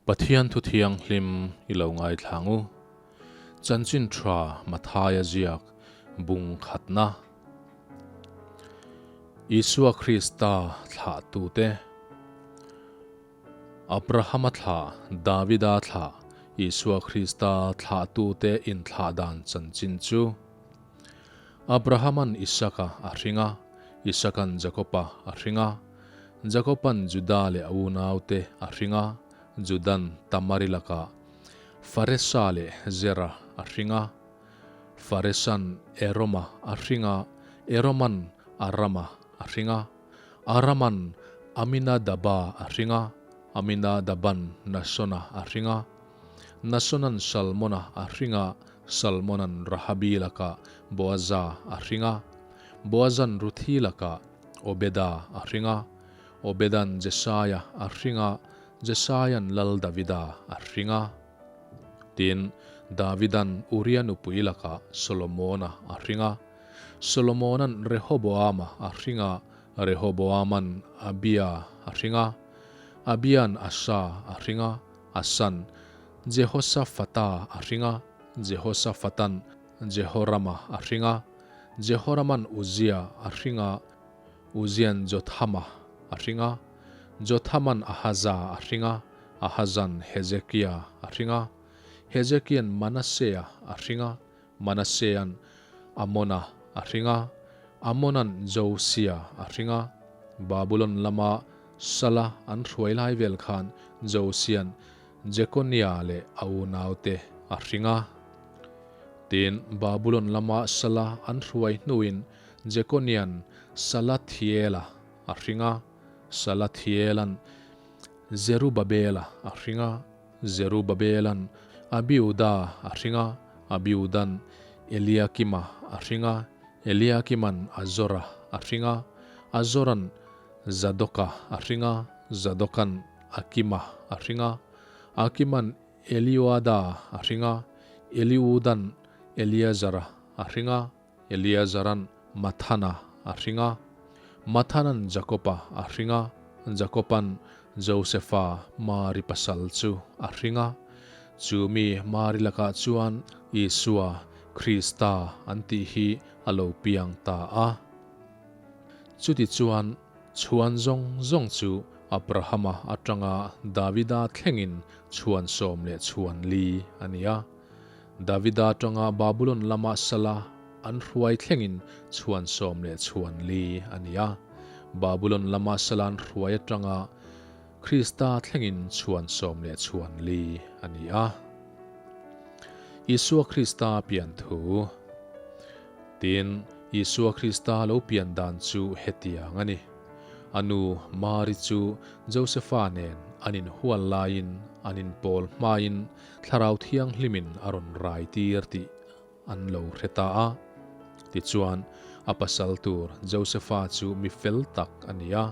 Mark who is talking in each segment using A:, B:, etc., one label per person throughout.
A: Pathian thu thianghlim i lo ngaithla ang u. Chanchin tha Mathaia ziak bung khatna. Isua Krista thlahtute. Abrahama thlah, Davida thlah, Isua Krista thlahtute inthlah dan chanchin chu. Abrahaman Isaka a hring a, Isakan Jakoba a hring a, Jakoban Juda leh a unaute a hring a, Judan Tamari lakah Faresa leh Zera a hring a, Faresan Eroma a hring a, Eroman Arama a hring a, Araman Aminadaba a hring a, Aminadaban Nasona a hring a, Nasonan Salmona a hring a, Salmonan Rahabi lakah Boaza a hring a, Boazan Ruthi lakah Obeda a hring a, Obedan Jesaia a hring a, Jesaian Lal Davida a hring a. Tin, Davidan Uria nupui lakah Solomona a hring a, Solomonan Rehoboama a hring a, Rehoboaman Abia a hring a, Abian Asa a hring a, Asan Jehosaphata a hring a, Jehosaphatan Jehorama a hring a, Jehoraman Uzia a hring a, Uzian Jothama a hring a, Jothaman Ahaza a hring a, Ahazan Hezekia a hring a, Hezekian Manasea a hring a, Manasean Amona a hring a, Amonan Josia a hring a, Babulon lama Sala an hruai lai vel khan Josian Jekonia leh a unaute a hring a. Tin, Babulon lama Sala an hruai hnuin Jekonian Salathiela a hring a, Salathielan Zerubabela a hring a, Zerubabelan Abiuda a hring a, Abiudan Eliakima a hring a, Eliakiman Azora a hring a, Azoran Zadoka a hring a, Zadokan Akima a hring a, Akiman Eliuada a hring a, Eliudan Eleazara a hring a, Eleazaran Mathana a hring a, Mathanan Jakoba a hring a, Jakoban Josefa Mari pasal chu a hring a. Chu mi Mari lakah chuan Isua, Krista an tih hi a lo piang ta a. Chutichuan, chhuan zawng zawng chu Abrahama atanga Davida thlengin chhuan 14 a ni a. Davida atanga Babulon lama sala an hruai thlengin chhuan 14 a ni a. Babulon lama sala an hruai atanga Krista thlengin chhuan 14 a ni a. Isua Krista pian thu. Tin, Isua Krista lo pian dan chu hetiang a ni. A nu Mari chu Josefa nen an inhual laiin an inpawl hmain Thlarau Thianghlimin a rawn rai tir tih an lo hre ta a. Tichuan, a pasal tur Josefa chu mi fel tak a ni a,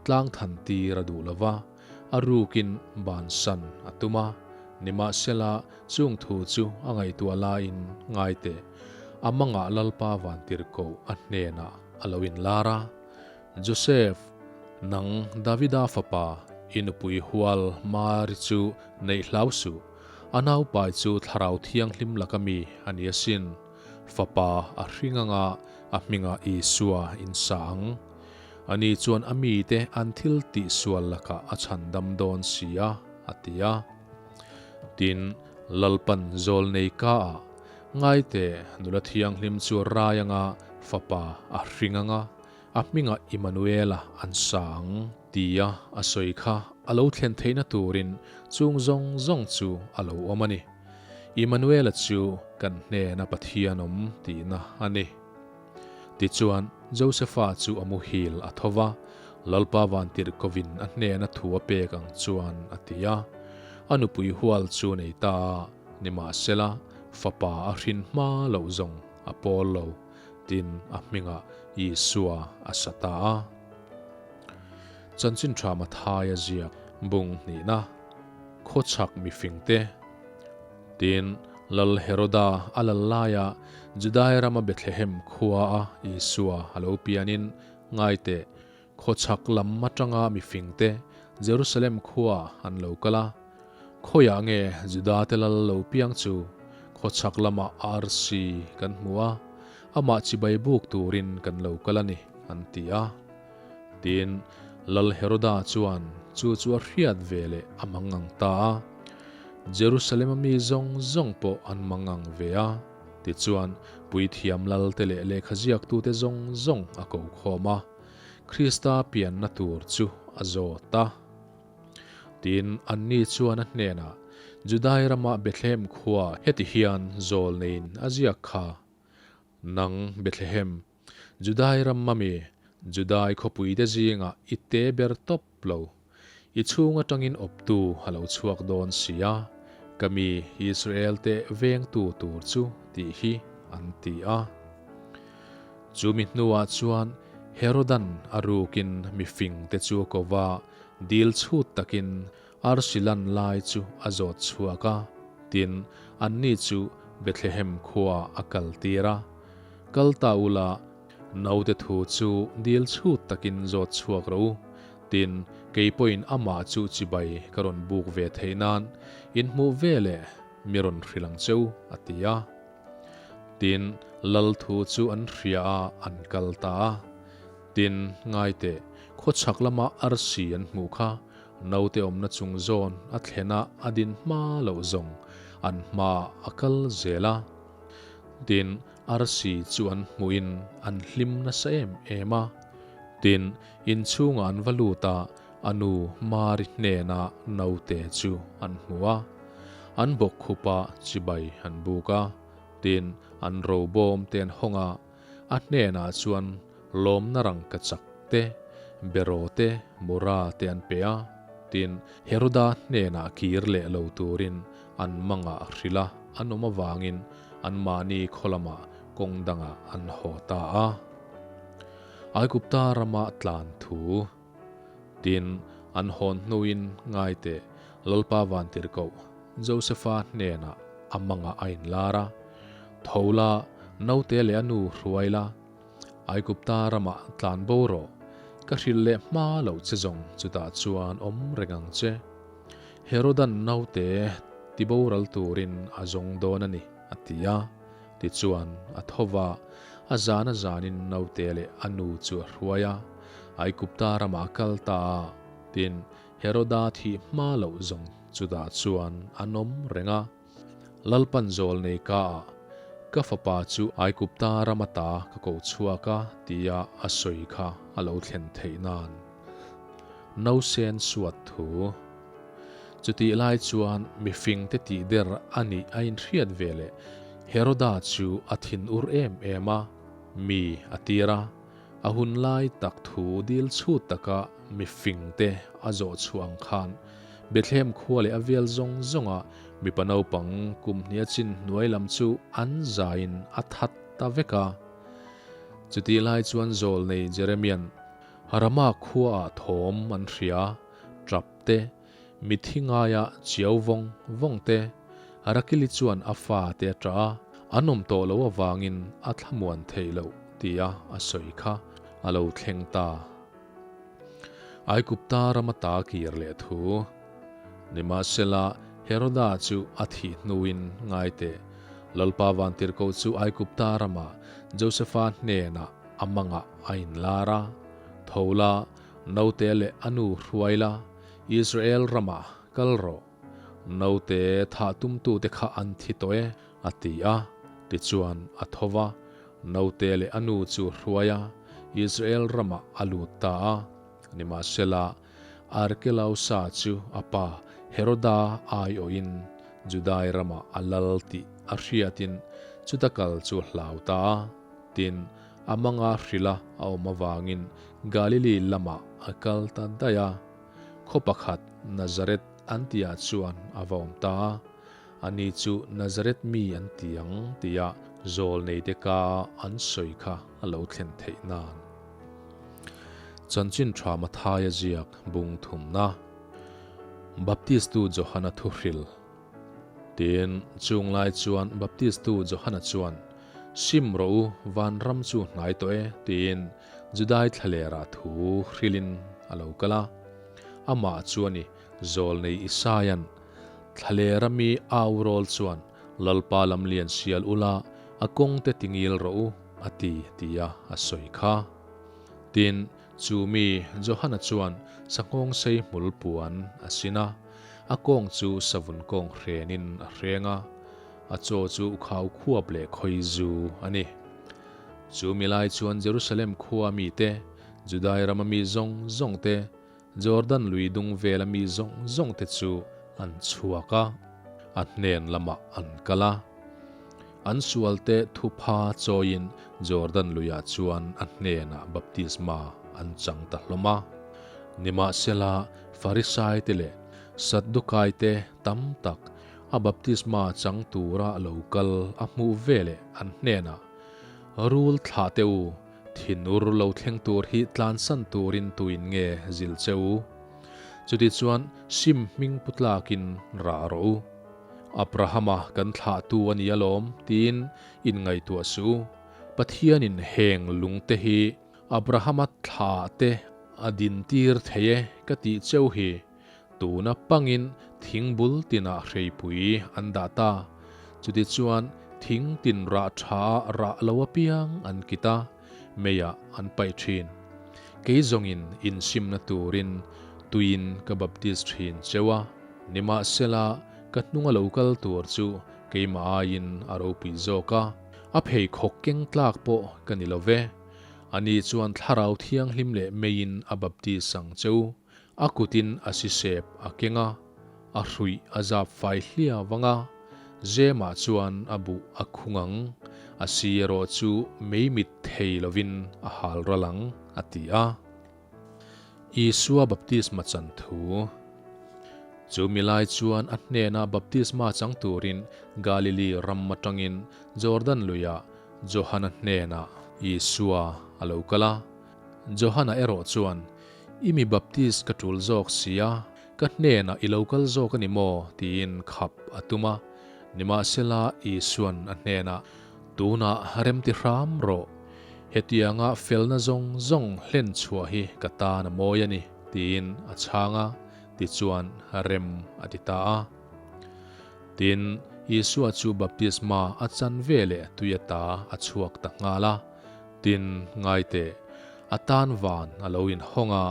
A: tlang than tir a duh lo va, a rukin bansan a tum a. Nimahsela, chung thu chu a ngaihtuah laiin ngai teh, a mangah Lalpa Vantirhkoh a hnenah a lo inlar a, Joseph, nang Davida fapa, i nupui hual Mari chu neih hlau suh. A naupai chu Thlarau Thianghlim laka mi a ni asin. Fapa a hring anga a hmingah Isua in sa ang. Ani chuan a mite an thil tihsual lakah a chhandam dawn si a, a ti a. Tin, Lalpan Zawlnei kaah, Ngaite, nula thianghlim chu rai anga fapa a hring anga A hmingah Immanuela an sa ang tia a sawi kha a lo thlen theihna turin chung zawng zawng chu a lo awm a ni. Immanuela chu kan hnena Pathian awm tihna a ni. Tichuan, Josefa chu a muhil a tho va, Lalpa Vantirhkovin a hnena thu a pek ang chuan a ti a. A nupui hual chu nei ta a, nimahsela, fapa a hrin hma loh zawng a pawl lo. Tin, a hmingah Isua a sa ta a. Chanchin tha Mathaia ziak bung hnihna, Khawchhak mifingte. Tin, Lal Heroda a lal laia Judai rama Bethlehem khuaa Isua a lo pianin ngaiteh khawchhak lam atanga mifingte Jerusalem khuaah an lo kal a. Khawiah nge Judate lal lo piang chu khawchhak lamah arsi kan hmu a, amah chibai buk turin kan lo kal a ni, an ti a. Tin, Lal Heroda chuan chu chu a hriat ve leh a mangang ta a. Jerusalem-a mi zawng zawng pawh an mangang ve a. Tichuan, puithiam lalte leh lehkha ziaktute zawng zawng a ko khawm a, Krista pianna tur chu a zawt a. Tin, anni chuan a hnenah, Judai rama Bethlehem khua heti hian zawl neiin a ziak kha, Nang Bethlehem, Judai ram ami, Judai khawpuite zingah i te ber tawp lo. I chhung atangin awptu a lo chhuak dawn si a, ka mi Israel-te vengtu tur chu tih hi an ti a. Chu mi hnuah chuan Herodan a rukin mi fingte chu a ko va, dil chhut takin arsi lan lai chu a zawt chhuak a, tin, anni chu Bethlehem khuaah a kaltir a. Kal ta ula, Naute thu chu dil chhut takin zawt chhuak rawh u. Tin, kei pawhin amah chu chibai ka rawn buk ve theih nan inhmuh ve leh mi rawn hrilh ang cheu, a ti a. Tin, lal thu chu an hria a, an kal ta a. Tin, ngaiteh, khawchhak lama arsi an hmuh kha naute awmna chung zawn a thlen a a din hma loh zawng an hmaah a kal zel a. Tin, Arsi chu an hmuhin an hlim nasa em em a. Tin, inchhungah an va lut a, a nu Mari hnenah naute chu an hmu a. An bawkkhupa chibai an buk a, tin, an robawm te an hawng a, a hnenah chuan lawmna rangka chak te, beraw te, mura te an pe a. Tin, Heroda hnenah kir leh lo turin an mangah hrilh a, an awm avangin Anmahni khaw lamah kawng dangah an haw ta a. Aigupta rama tlan thu tin an hawn hnuin ngaiteh Lalpa Vantirhkoh Josefa hnenah a mangah a inlar a, Tho la, naute leh a nu hruai la, Aigupta ramah tlan bo rawh, ka hrilh leh hma loh che zawng chutah chuan awm reng ang che. Herodan naute tiboral turin a zawng dawn a ni, a ti a. Tichuan, a tho va, a zan a zanin naute leh a nu chu a hruai a, Aigupta ramah a kal ta a. Tin, Heroda thih hma loh zawng chutah chuan an awm reng a. Lalpan zawl nei ka a, Ka fapa chu Aigupta ram ata ka ko chhuak a, tia a sawi kha a lo thlen theih nan. Nausen suat thu. Chutih lai chuan mifingte tih der a nih a inhriat ve leh Heroda chu a thin ur em em a, mi a tir a, a hun lai tak thu dil chhut taka mifingte a zawh chhuah ang khan Bethlehem khua leh a vel zawng zawnga mipa naupang kum hnia chin hnuai lam chu an zaiin a that ta vek a. Chutih lai chuan zawlnei Jeremian Rama khuaah thawm an hria, tap te, mithi ngaia chiau vawng vawng te, Rakili chuan a fate a ṭah a, an awm tawh loh avangin a thlamuan theih loh tia a sawi kha a lo thleng ta. Aigupta rama ta kir leh thu. Nimahsela, Heroda chu a thih hnuin ngai teh, Lalpa Vantirhkoh chu Aigupta rama Josefa hnenah a mangah a inlar a, Tho la, naute leh a nu hruai la, Israel ramah kal rawh. Naute thah tumtute kha an thi tawh e, a ti a. Tichuan, a tho va, naute leh a nu chu hruai a, Israel ramah a lut ta a. Nimahsela, Arkelausa chu a pa Heroda aiawhin Judai ramah a lal tih a hriatin chuta kal chu a hlau ta a. Tin, a manga hrilha a awm avangin Galili lamah a kal ta daih a. Khaw pakhat Nazareth an tihah chuan a va awm ta a. Ani chu Nazareth mi an ti ang tia zawlneite ka an sawi kha a lo thlen theih nan. Chanchin tha Mathaia ziak bung thumna Baptistu Johana thuhril Tin, chung lai chuan Baptistu Johana chuan, Sim rawh u, vanram chu hnai tawh e, tiin Judai thlalerah thu hrilhin a lo kal a. Amah chuan i zawlnei Isaia'n. Thlalera mi au rawl chuan, Lalpa lam lian sial ula, a kawngte tingil rawh u, a ti, tia a sawi kha. Tin, chu mi Johana chuan sanghawng sei hmul puan a sin a, a kawng chu savun kawng hrenin a hreng a, a chaw chu khau khuap leh khawi zu a ni. Chu mi lai chuan Jerusalem khua mite, Judai rama mi zawng zawng te, Jordan lui dung vela mi zawng zawng te chu an chhuak a, a hnen lamah an kal a. An sualte thupha chawiin Jordan luiah chuan a hnenah baptisma an chang ta hlawm a. Nimahsela, Farisaite leh Saddukaite tam tak a baptisma chang tura lo kal a hmuh veleh an hnenah, Rul thlah teh u, Thinur lo thleng tur hi tlansan turin tuin nge zil che u? Chutichuan sim hming pu tlakin rah rawh u. Abrahama kan thlahtu a ni alawm tiin inngaihtuah suh u. Pathianin heng lungte hi Abrahama thlah te a dintir thei e ka tih cheu hi. Tuna pangin thing bul tinah hreipui an dah ta. Chutichuan thing tin rah tha ah rah lo apiang an kit a, meiah an paih thin. Kei zawngin insimna turin tuiin ka baptis thin cheu a, nimahsela ka hnunga lo kal tur chu keimah aiin a ropui zawk a, a pheikhawk keng tlak pawh ka ni lo ve. Ani chuan Thlarau Thianghlim leh meiin a baptis ang cheu. A kutin a sisep a keng a, a hruih a zap fai hlia vang a, Zemah chuan a buh a khung ang, a si erawh chu mei mit thei lovin a hal ral ang, a ti a. Isua baptisma chan thu. Chu mi lai chuan a hnenah baptisma chang turin Galili ram atangin Jordan luiah Johana hnenah Isua a lo kal a. Johana erawh chuan, I mi baptist ka tul zawk si a, ka hnenah i lo kal zawk a ni maw? tiin khap a tum a. Nimahsela, Isuan a hnenah, Tunah remti hram rawh. Hetianga felna zawng zawng hlen chhuah hi ka tan a mawi a ni, tiin a chhang a, tichuan rem a ti ta a. Tin, Isua chu baptisma a chan veleh tui ata a chhuak ta nghal a. Tin, ngai teh, a tan van a lo inhawng a,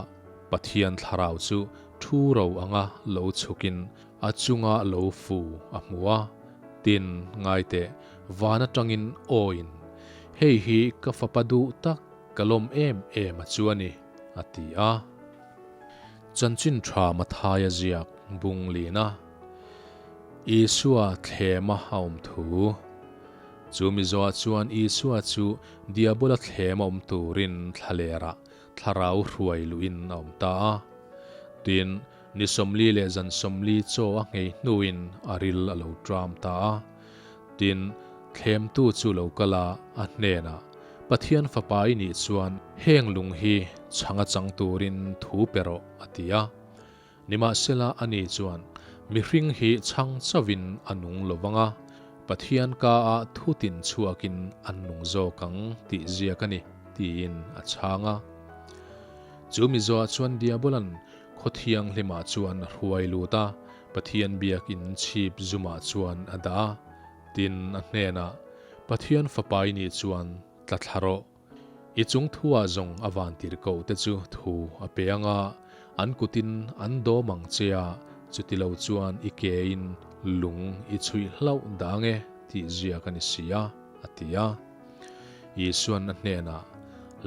A: Pathian thlarau chu thu ro anga lo chhukin a chunga lo fu a hmu a. Tin, ngai teh, van atangin awiin, Hei hi ka fapa duh tak, ka lawm em em a chu a ni, a ti a. Chanchin tha Mathaia ziak bung lina Isua thlema a awm thu. Chu mizoah chuan Isua chu Diabola thlem a awm turin thlalerah thlarau hruai luhin a awm ta a. Tin, ni 40 leh zan 40 chaw a nghei hnuin a ril a lo ṭam ta a. Tin, thlemtu chu lo kal a, a hnenah, Pathian Fapa i nih chuan heng lung hi chhang a chang turin thu pe rawh, a ti a. Nimahsela ani chuan, Mihring hi chhang chauhin a nung lo vang a, Pathian ka-ah thutin chhuakin an nung zawk ang tih ziak a ni, tiin a chhang a. Chu mizoah chuan Diabola'n khaw thianghlimah chuan a hruai lut a, Pathian biakin chhip zumah chuan a dah a. Tin, a hnenah, Pathian Fapa i nih chuan tla thla rawh. I chung thuah zawng a van tirh ko te chu thu a pe ang a, an kutin an dawm ang che a, chuti lo chuan i kein lung i chhuih hlauh dah ang e tih ziak a ni si a, a ti a. Isuan a hnenah,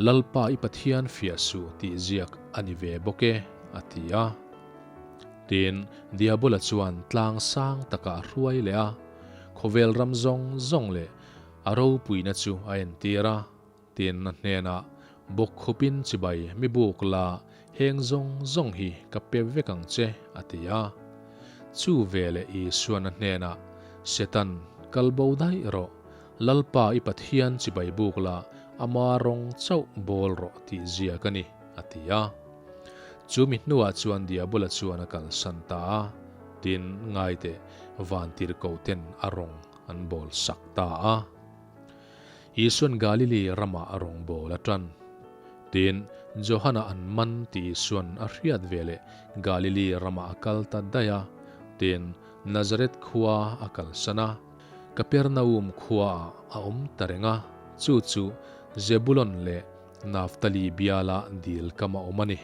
A: Lalpa i Pathian fiah suh tih ziak a ni ve bawk e, a ti a. Tin, Diabola chuan tlang sang takah a hruai leh a, khawvel ram zawng zawng leh A ropuina chu a entir a, tin a hnenah, Bawkkhupin chibai mi buk la, heng zawng zawng hi ka pe vek ang che, a ti a. Chu veleh Isuan a hnenah, Setan, kal bo daih rawh, Lalpa i Pathian chibai buk la, ama rawng chauh bawl rawh tih ziak a ni, a ti a. Chu mi hnuah chuan Diabola chuan a kalsan ta a, tin, Ngaiteh, vantirhkohten a rawng An bawl sak ta a. Isuan Galili ramah a rawn bawl a tan. Tin, Johana an man tih Isuan a hriat veleh Galili ramah a kal ta daih a. Tin, Nazareth khua a kalsan a, Kapernaum khuaah a awm ta reng a, chu chu Zebulon leh Naftali biala dil kama awm a ni.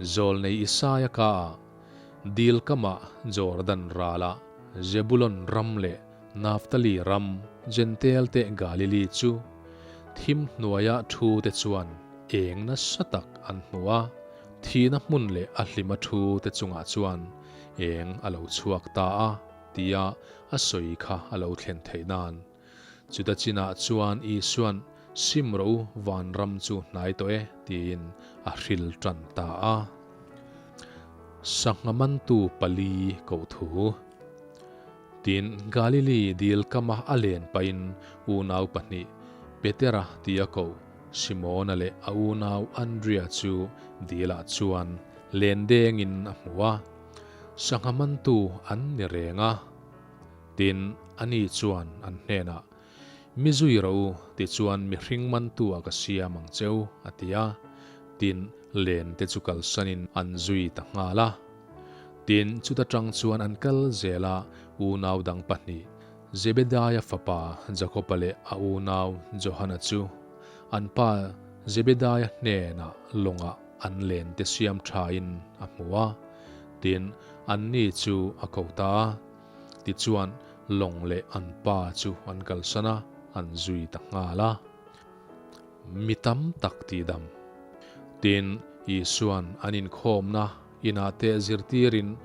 A: Zawlnei Isaia kaah dil kamah Jordan ralah Zebulon ram leh Naftali ram Jentail te Galili chu thim hnuaia thu te chuan eng nasa tak an hmu a, thihna hmun leh a hlima thu te chungah chuan eng a lo chhuak ta a tia a sawi kha a lo thlen theih nan. Chuta chinah chuan Isua'n, Sim rawh u, vanram chu hnai tawh e, tiin a hril tan ta a. Sangha mantu pali koh thu. Tin, Galili dil kama a len pahin unau pahnih, Petera tia koh Simona leh a unau Andria chu dilah chuan len dengin a hmu a. Sangha mantu an ni reng a. Tin, ani chuan an hnenah, Mi zui rawh u, tichuan mihring mantu-a ka siam ang che u, a ti a. Tin, len te chu kalsanin an zui ta nghal a. Tin, chuta tang chuan an kal zel a, unau dang pahnih, Zebedaia fapa Jakoba leh a unau Johana chu an pa Zebedaia hnenah lawngah an len te siam thain a hmu a. Tin, anni chu a ko ta a. Tichuan, lawng leh an pa chu an kalsan a, an zui ta nghal a. Mi tam tak tihdam. Tin, Isua'n an inkhawmna inah te zirtirin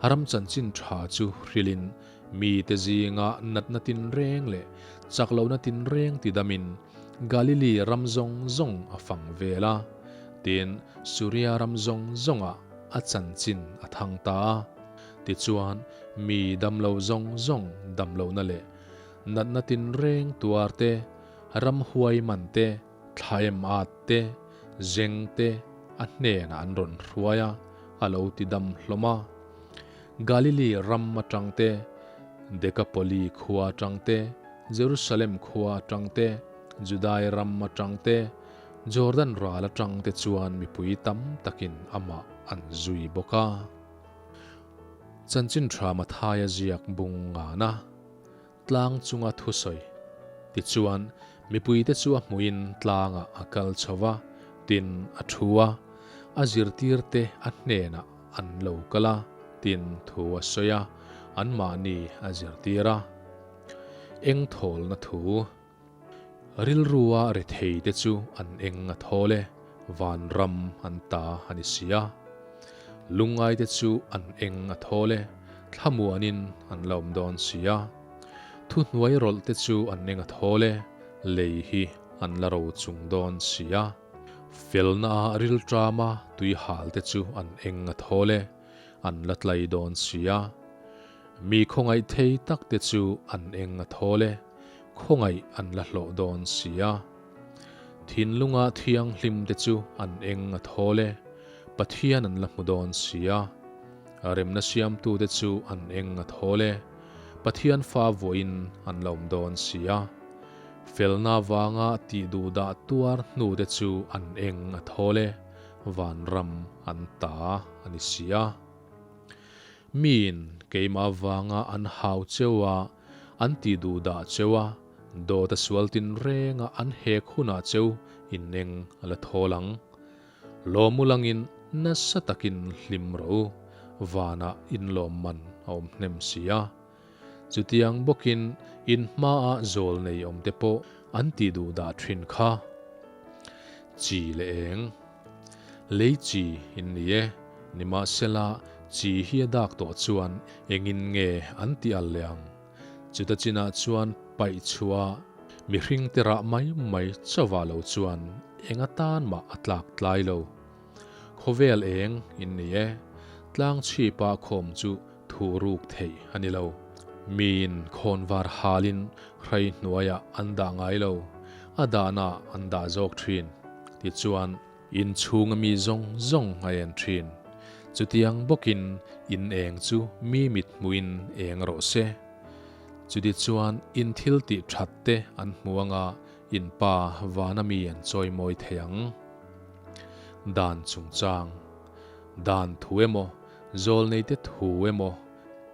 A: ram chanchin tha chu hrilhin mite zinga natna tinreng leh chak lohna tinreng tidamin Galili ram zawng zawng a fang vel a. Tin, Suria ram zawng zawngah a chanchin a thang ta a. Tichuan, mi damlo zawng zawng damlohna leh natna tinreng tuar te, ramhuai man te, thlaem at te, zeng te a hnenah an rawn hruai a, a lo ti dam hlawm a. Galili ram atang te, Dekapoli khua atang te, Jerusalem khua atang te, Judai ram atang te, Jordan ral atang te chuan mipui tam takin amah an zui bawk a. Chanchin tha Mathaia ziak bung ngana tlang chunga thusawi. Tichuan, mipuite chu a hmuhin tlangah a kal chho va, tin a thu a, a zirtirte a hnenah an lo kal a, tin thu a sawi a, anmahni a zirtir a. Eng thawlna thu? Rilrua retheite chu an eng a thawl e, vanram an ta a ni si a. Lungngaite chu an eng a thawl e, thlamuanin an la awm dawn si a. Thuhnuai rawlhte chu an eng a thawl e, lei hi an la ro chung dawn si a. Felna-a rilṭama tuihalte chu an eng a thawl e, an la tlai dawn si a. Mi khawngaih thei takte chu an eng a thawl e, khawngaih an la hlawh dawn si a. Thinlunga thianghlimte chu an eng a thawl e, Pathian an la hmu dawn si a. Remna siamtute chu an eng a thawl e, Pathian fa vuahin an la awm dawn si a. Felna vanga tih duhdah tuar hnute chu an eng a thawl e, vanram an ta a ni si a. Miin keimah vanga an hau cheu a, an ti duh dah cheu a, dawt a sual tinreng a an hek hunah cheu inneng a la thawl ang. Lawmulangin nasa takin hlim rawh u, vanah inlawm man a awm hnem si a. Chutiang bawkin in hmaah zawl nei awmte pawh an ti duh dah thin kha. Chi leh eng. Lei chi in ni e, nimahsela chi hi a dak tawh chuan engin nge an tih al leh ang? Chuta chinah chuan paih chhuah mihring te rah mai mai chauhah lo chuan eng atan mah a tlak tlai lo. Khawvel eng in ni e, tlang chhipa khawm chu thu ruk theih a ni lo. Miin khawnvar halin hrei hnuaiah an dah ngai lo, a dahnaah an dah zawk thin. Tichuan, inchhunga mi zawng zawng a en thin. Chutiang bawkin in eng chu mi mit hmuhin eng rawh se. Chutichuan in thil tih that te an hmu anga in pa vana mi an chawimawi thei ang. Dan chungchang, Dan thu emaw, Zawlneite thu emaw,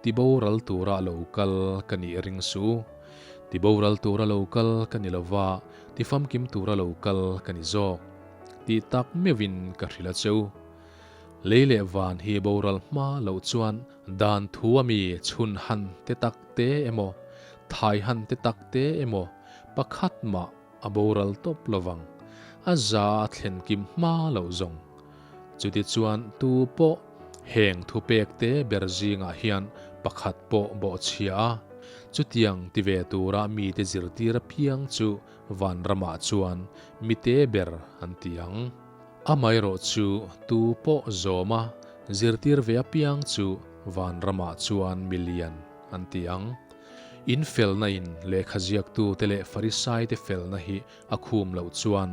A: Tiboral tura lo kal ka nih ring suh. Tiboral tura lo kal ka ni lova, tifamkim tura lo kal ka ni zawk. Tih tak meuhin ka hrilh a cheu. Lei leh van hi boral hma loh chuan dan thu a mi chhun han te tak te emaw, thai han te tak te emaw pakhat mah a boral tawp lovang. A za a thlen kim hma loh zawng. Chutichuan tu pawh heng thupek te ber zingah hian pakhat pawh bawhchhia a, chutiang ti ve tura mite zirtir apiang chu vanramah chuan mite ber an ti ang. Amaherawh chu tu pawh zawma zirtir ve apiang chu vanramah chuan milian an ti ang. In felna in lehkha ziaktute leh Farisaite felna hi a khum loh chuan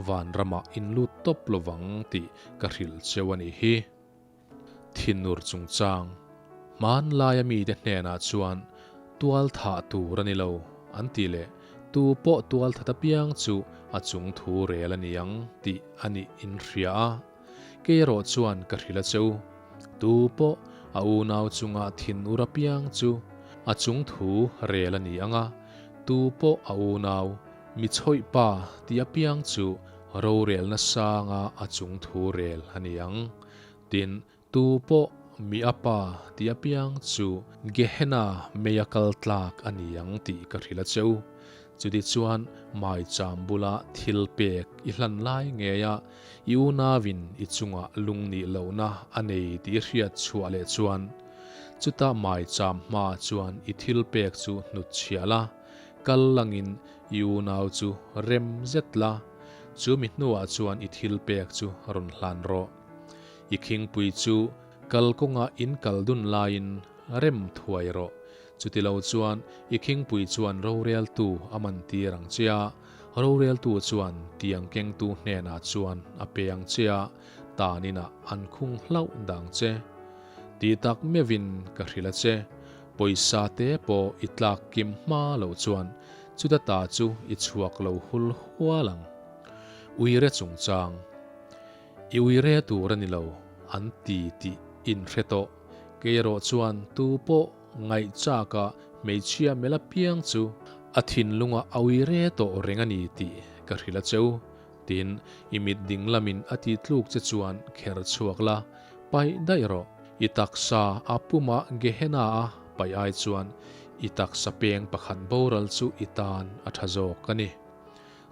A: vanramah in lut tawp lovang tih ka hrilh cheu a nih hi. Thinur chungchang, Hmanlaia mite hnenah chuan tual thah tur a ni lo an ti leh tu pawh tual that apiang chu a chung thu rel a ni ang tih a nih in hria a. Kei erawh chuan ka hrilh a cheu. Tu pawh a unau chunga thinur apiang chu a chung thu rel a ni ang a, tu pawh a unau Mi chhawih pa tih apiang chu rorelna sanga a chung thu rel a ni ang. Tin, tu pawh mi a pa tih apiang chu Gehenna meia kal tlak a ni ang tih ka hrilh a cheu. Chutichuan maicham bula thil pek i hlan lai ngeia i unauin i chungah lung nih lohna a nei tih i hriat chhuah leh chuan, chuta maicham hma chuan i thil pek chu hnutchhiah la, Kal langin i unau chu rem zet la, chu mi hnuah chuan i thil pek chu rawn hlan rawh. I khingpui chu kal kawnga in kal dun laiin rem thuai rawh. Chutilo chuan i khingpui chuan roreltu a man tir ang che a, roreltu chuan tiang kengtu hnenah chuan a pe ang che a, tan inah an khung hlauh dang che. Ti tak meuhin ka hrilh a che. Pawisa te pawh i tlak kim hma loh chuan chuta ta chu i chhuak lo hul hual ang. Uire chungchang, I uire tur a ni lo an ti tih in hre tawh. Kei erawh chuan tu pawh ngaihchaka hmeichhia mela piang chu a thinlunga a uire tawh reng a ni tih ka hrilh a cheu. Tin, i mit ding lamin a ti tluk che chuan kher chhuak la, paih daih rawh. I taksa a puma Gehenna a paih ai chuan i taksa peng pakhat boral chu i tan a tha zawk a ni.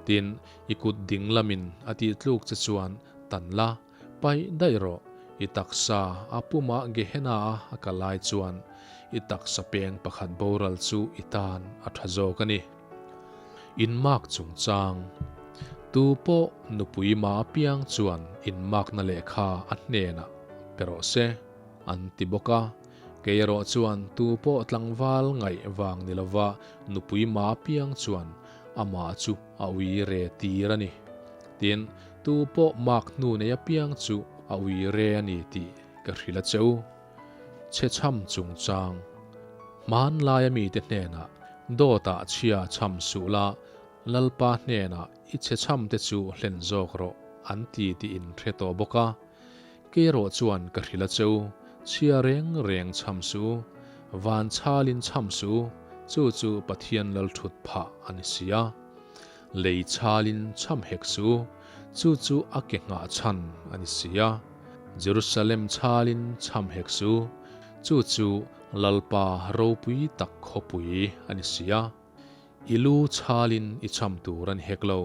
A: Tin, i kut ding lamin a ti tluk che chuan tan la, paih daih rawh. I taksa a puma Gehenna a kal ai chuan i taksa peng pakhat boral chu i tan a tha zawk a ni. Inmak chungchang, Tu pawh nupui ma apiang chuan inmakna lehkha a hnenah pe rawh se, an ti bawk a. Kei erawh chuan tu pawh tlangval ngaih vang ni lova nupui ma apiang chuan amah chu a ui re tir a ni. Tin, tu pawh mak hnu nei apiang chu a ui re a ni tih ka hrilh a che u. Chhechham chungchang, Hmanlaia mite hnenah dawtah chhia chham suh la, Lalpa hnenah i chhechham te chu hlen zawk rawh an ti tih in hre tawh bawk a. Kei erawh chuan ka hrilh a cheu, chhia reng reng chham suh u, van chhalin chham suh u, chu chu Pathian lal thut phah a ni si a. Lei chhalin chham hek suh u, chu chu a ke nghah chhan a ni si a. Jerusalem chhalin chham hek suh u, chu chu Lalpa ropui tak khawpui a ni si a. I lu chhalin i chham tur a ni hek lo,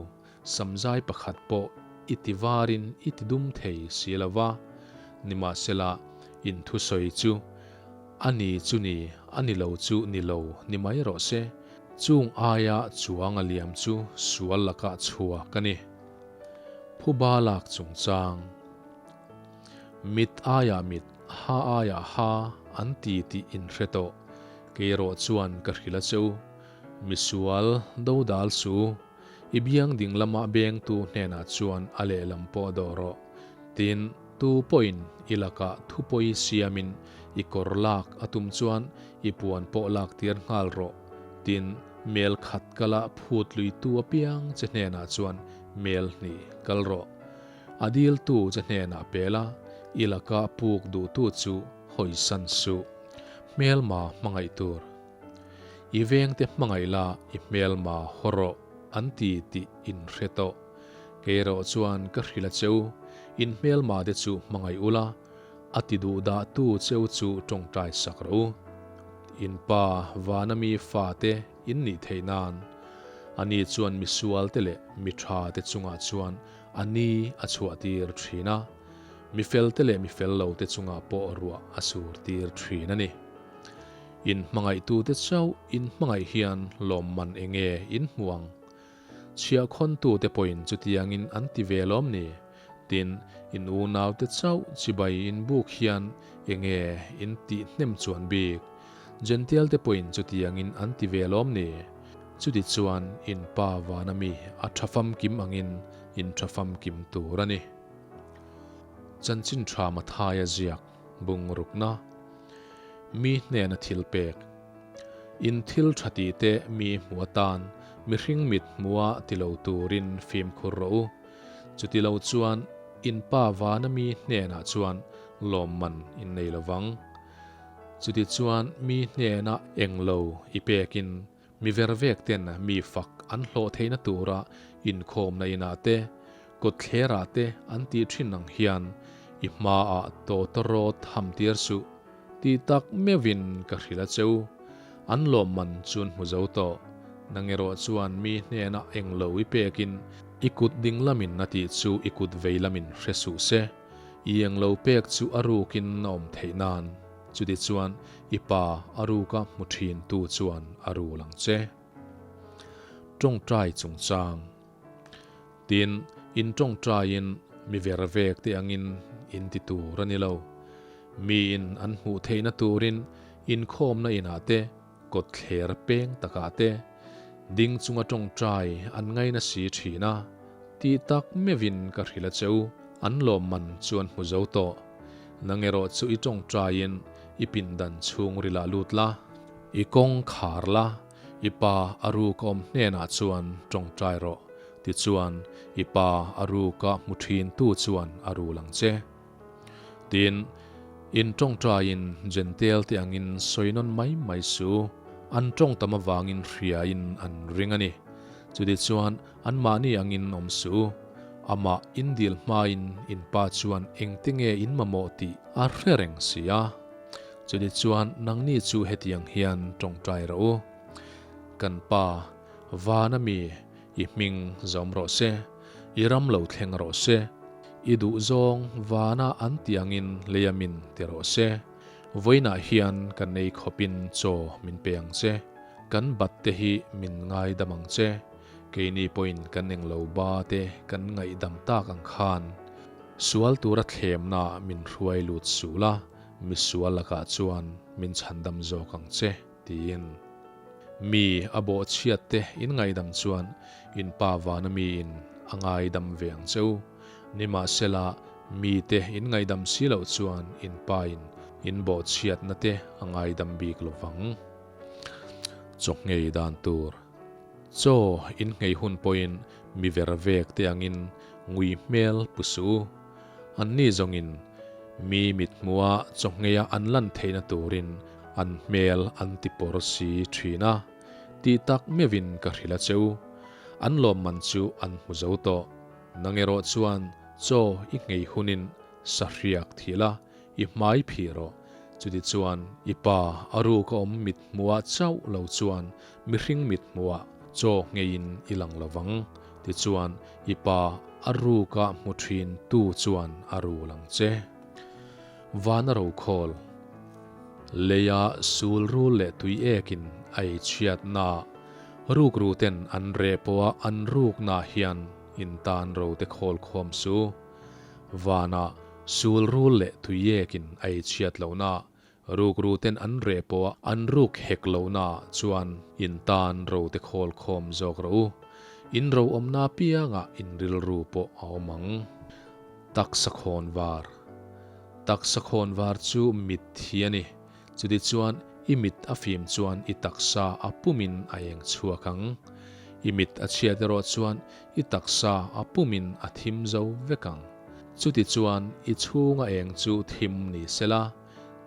A: samzai pakhat pawh i ti varin i ti dum thei si lo va. Nimahsela, in thusawi chu a ni chu ni, a ni lo chu ni lo ni mai rawh se. Chung aia chuang a liam chu sual lakah chhuak a ni. Phuba lak chungchang. Mit aiah mit, ha aiah ha an ti tih in hre tawh. Kei erawh chuan ka hrilh a che u. Misual, dodal su. I biang ding lama bengtu hnenah chuan a lehlam pawh dawh rawh. Tin, tu pawhin i lakah thupawi siamin i kawr lak a tum chuan i puan pawh lak tir nghal rawh. Tin, mel khat kala phut luitu apiang che hnenah chuan mel hnih kal rawh. A diltu che hnenah pe la, i laka puk duhtu chu hawisan suh. Hmelma hmangaih tur. I vengte hmangaih la i hmelma haw rawh an ti tih in hre tawh. Kei erawh chuan ka hrilh a che u, in hmelma te chu hmangaih ula, a ti duh dah tu cheu chu tawngtai sak rawh u. In pa vana mi fate in nih theih nan ani chuan misual te leh mi tha te chungah chuan a ni a chhuah tir thin a, mi fel te leh mi fel lo te chungah pawh ruah a sur tir thin a ni. In hmangaihtute chauh in hmangaih hian lawmman enge in hmu ang? Chhiahkhawntute pawhin chutiangin an ti ve lawm ni? Tin, in unaute chauh chibai in buk hian enge in tih hnem chuan bik? Jentialte pawhin chutiangin an ti ve lawm ni? Chutichuan in Pa vana mi a tha famkim angin in tha famkim tur a ni. Chanchin tha Mathaia ziak bungrukna. Mi hnena thil pek. In thil tha tih te mi hmu atan mihring mit hmua ti lo turin fimkhur rawh u. Chuti lo chuan in pa vana mi hnenah chuan lawmman in nei lo vang. Chuti chuan mi hnena englo i pekin Mi vervek ten mi fak an hlawh theihna tura inkhawmna inah te, kawtthlerah te an tih thin ang hian i hmaah tawtawrawt ham tir suh tih tak meuhin ka hrilh a cheu. An lawmman chun hmu zo tawh. Nang erawh chuan mi hnenah englo i pekin i kut ding lamin a tih chu i kut vei lamin hre suh se. I englo pek chu a rukin a awm theih nan. Chutichuan i pa a ruka hmu thin tu chuan a rul ang che. Tawngtai chungchang. Tin, in tawngtaiin mi ver vek te angin in ti tur a ni lo. Miin an hmuh theihna turin inkhawmna inah te, kawtthler peng takah te, ding chunga tawngtai an ngaina si thin a, tih tak meuhin ka hrilh a che u, an lawmman chu an hmu zo tawh. Nang erawh chu i tawngtaiin i pindan chhungrilah lut la, i kawng khar la, i pa a ruk awm hnenah chuan tawngtai rawh, tichuan i pa a ruka hmu thin tu chuan a rul ang che. Tin, in tawngtaiin Jentail te angin sawi nawn mai mai su, an tawng tam avangin hriain an ring a ni. Chutichuan anmahni angin awm su, amah in dil hmain in pa chuan engte nge in mamawh tih a hre reng si a. Chutichuan nangni chu hetiang hian tawngtai rawh u, Kan Pa, vana mi, I hming zawm rawh se, i ram lo thleng rawh se, i duh zawng vana an tih angin lei a min ti rawh se. Vawiinah hian kan ei khawpin chaw min pe ang che, kan bat te hi min ngaidam ang che, keini pawhin kan englo ba te kan ngaihdam tak ang khan sual tura thlemna min hruai lut sul a, misual lakah chuan min chhandam zawk ang che. Tiin, Mi a bawhchhiat te in ngaidam chuan in pa vana miin a ngaidam ve ang che u. Nimahsela, mi te in ngaidam si loh chuan in pa in in bawhchhiatna te a ngaidam bik lo vang. Chaw nghei dan tur. Chaw in nghei hun pawhin mi ver vek te angin ngui hmel pu suh u. Anni zawngin mi mithmuha chaw ngheia an lan theihna turin an hmel an ti pawr si thin a, tih tak meuhin ka hrilh a che u. An lawmman chu an hmu zo tawh. Nang erawh chuan chaw i nghei hunin sahriak thih la, i hmai phih rawh. Chutichuan i pa a ruk a awm mithmuhah chauh lo chuan mihring mithmuhah chaw ngheiin i lang lo vang. Tichuan i pa a ruka hmu thin tu chuan a rul ang che. Vana rokhawl, leia sul rul leh tui ekin a ei chhiatna, rukru ten an reh pawha an rukna hian in tan rote khawl khawm su. Vana sul rul leh tui ekin a ei chhiat lohna, rukru ten an reh pawha an ruk hek lohna chuan in tan rote khawl khawm zawk rawh u. In ro awmna apiangah in rilru pawh a awm ang. Taksa khawn var. Taksa khawn var chu mit hi a ni. Chutichuan i mit a fim chuan i taksa a pumin a eng chhuak ang. I mit a chhiat erawh chuan i taksa a pumin a thim zo vek ang. Chutichuan i chhunga eng chu thim ni sela.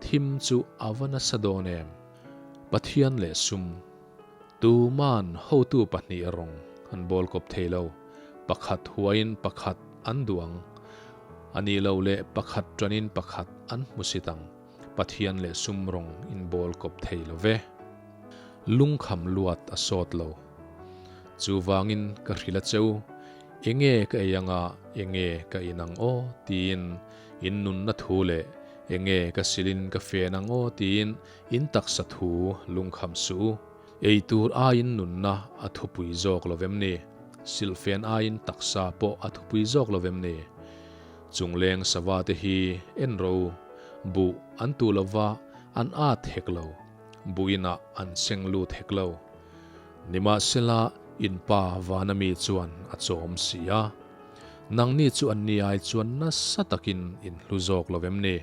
A: Thim chu a va nasa dawn em? Pathian leh sum. Tuman hotu pahnih rawng an bawl kawp thei lo. Pakhat huaiin pakhat an duh ang. A nih loh leh pakhat tanin pakhat an hmusit ang. Pathian leh sum rawng in bawl kawp thei lo ve. Lungkham luat a sawt lo. Chuvangin ka hrilh a cheu, Enge ka ei anga, enge ka in ang aw? tiin in nunna thu leh enge ka silin ka fen ang aw tiin in taksa thu lungkham suh u. Ei tur aiin nunna a thupui zawk lo vem ni? Silhfen aiin taksa pawh a thupui zawk lo vem ni? Chungleng sava te hi en ro u, buh an tu lova an at hek lo, buh inah an seng lut hek lo. Nimahsela in pa vana mi chuan a chawm si a. Nangni chu anni ai chuan nasa takin in hlu zawk lo vem ni?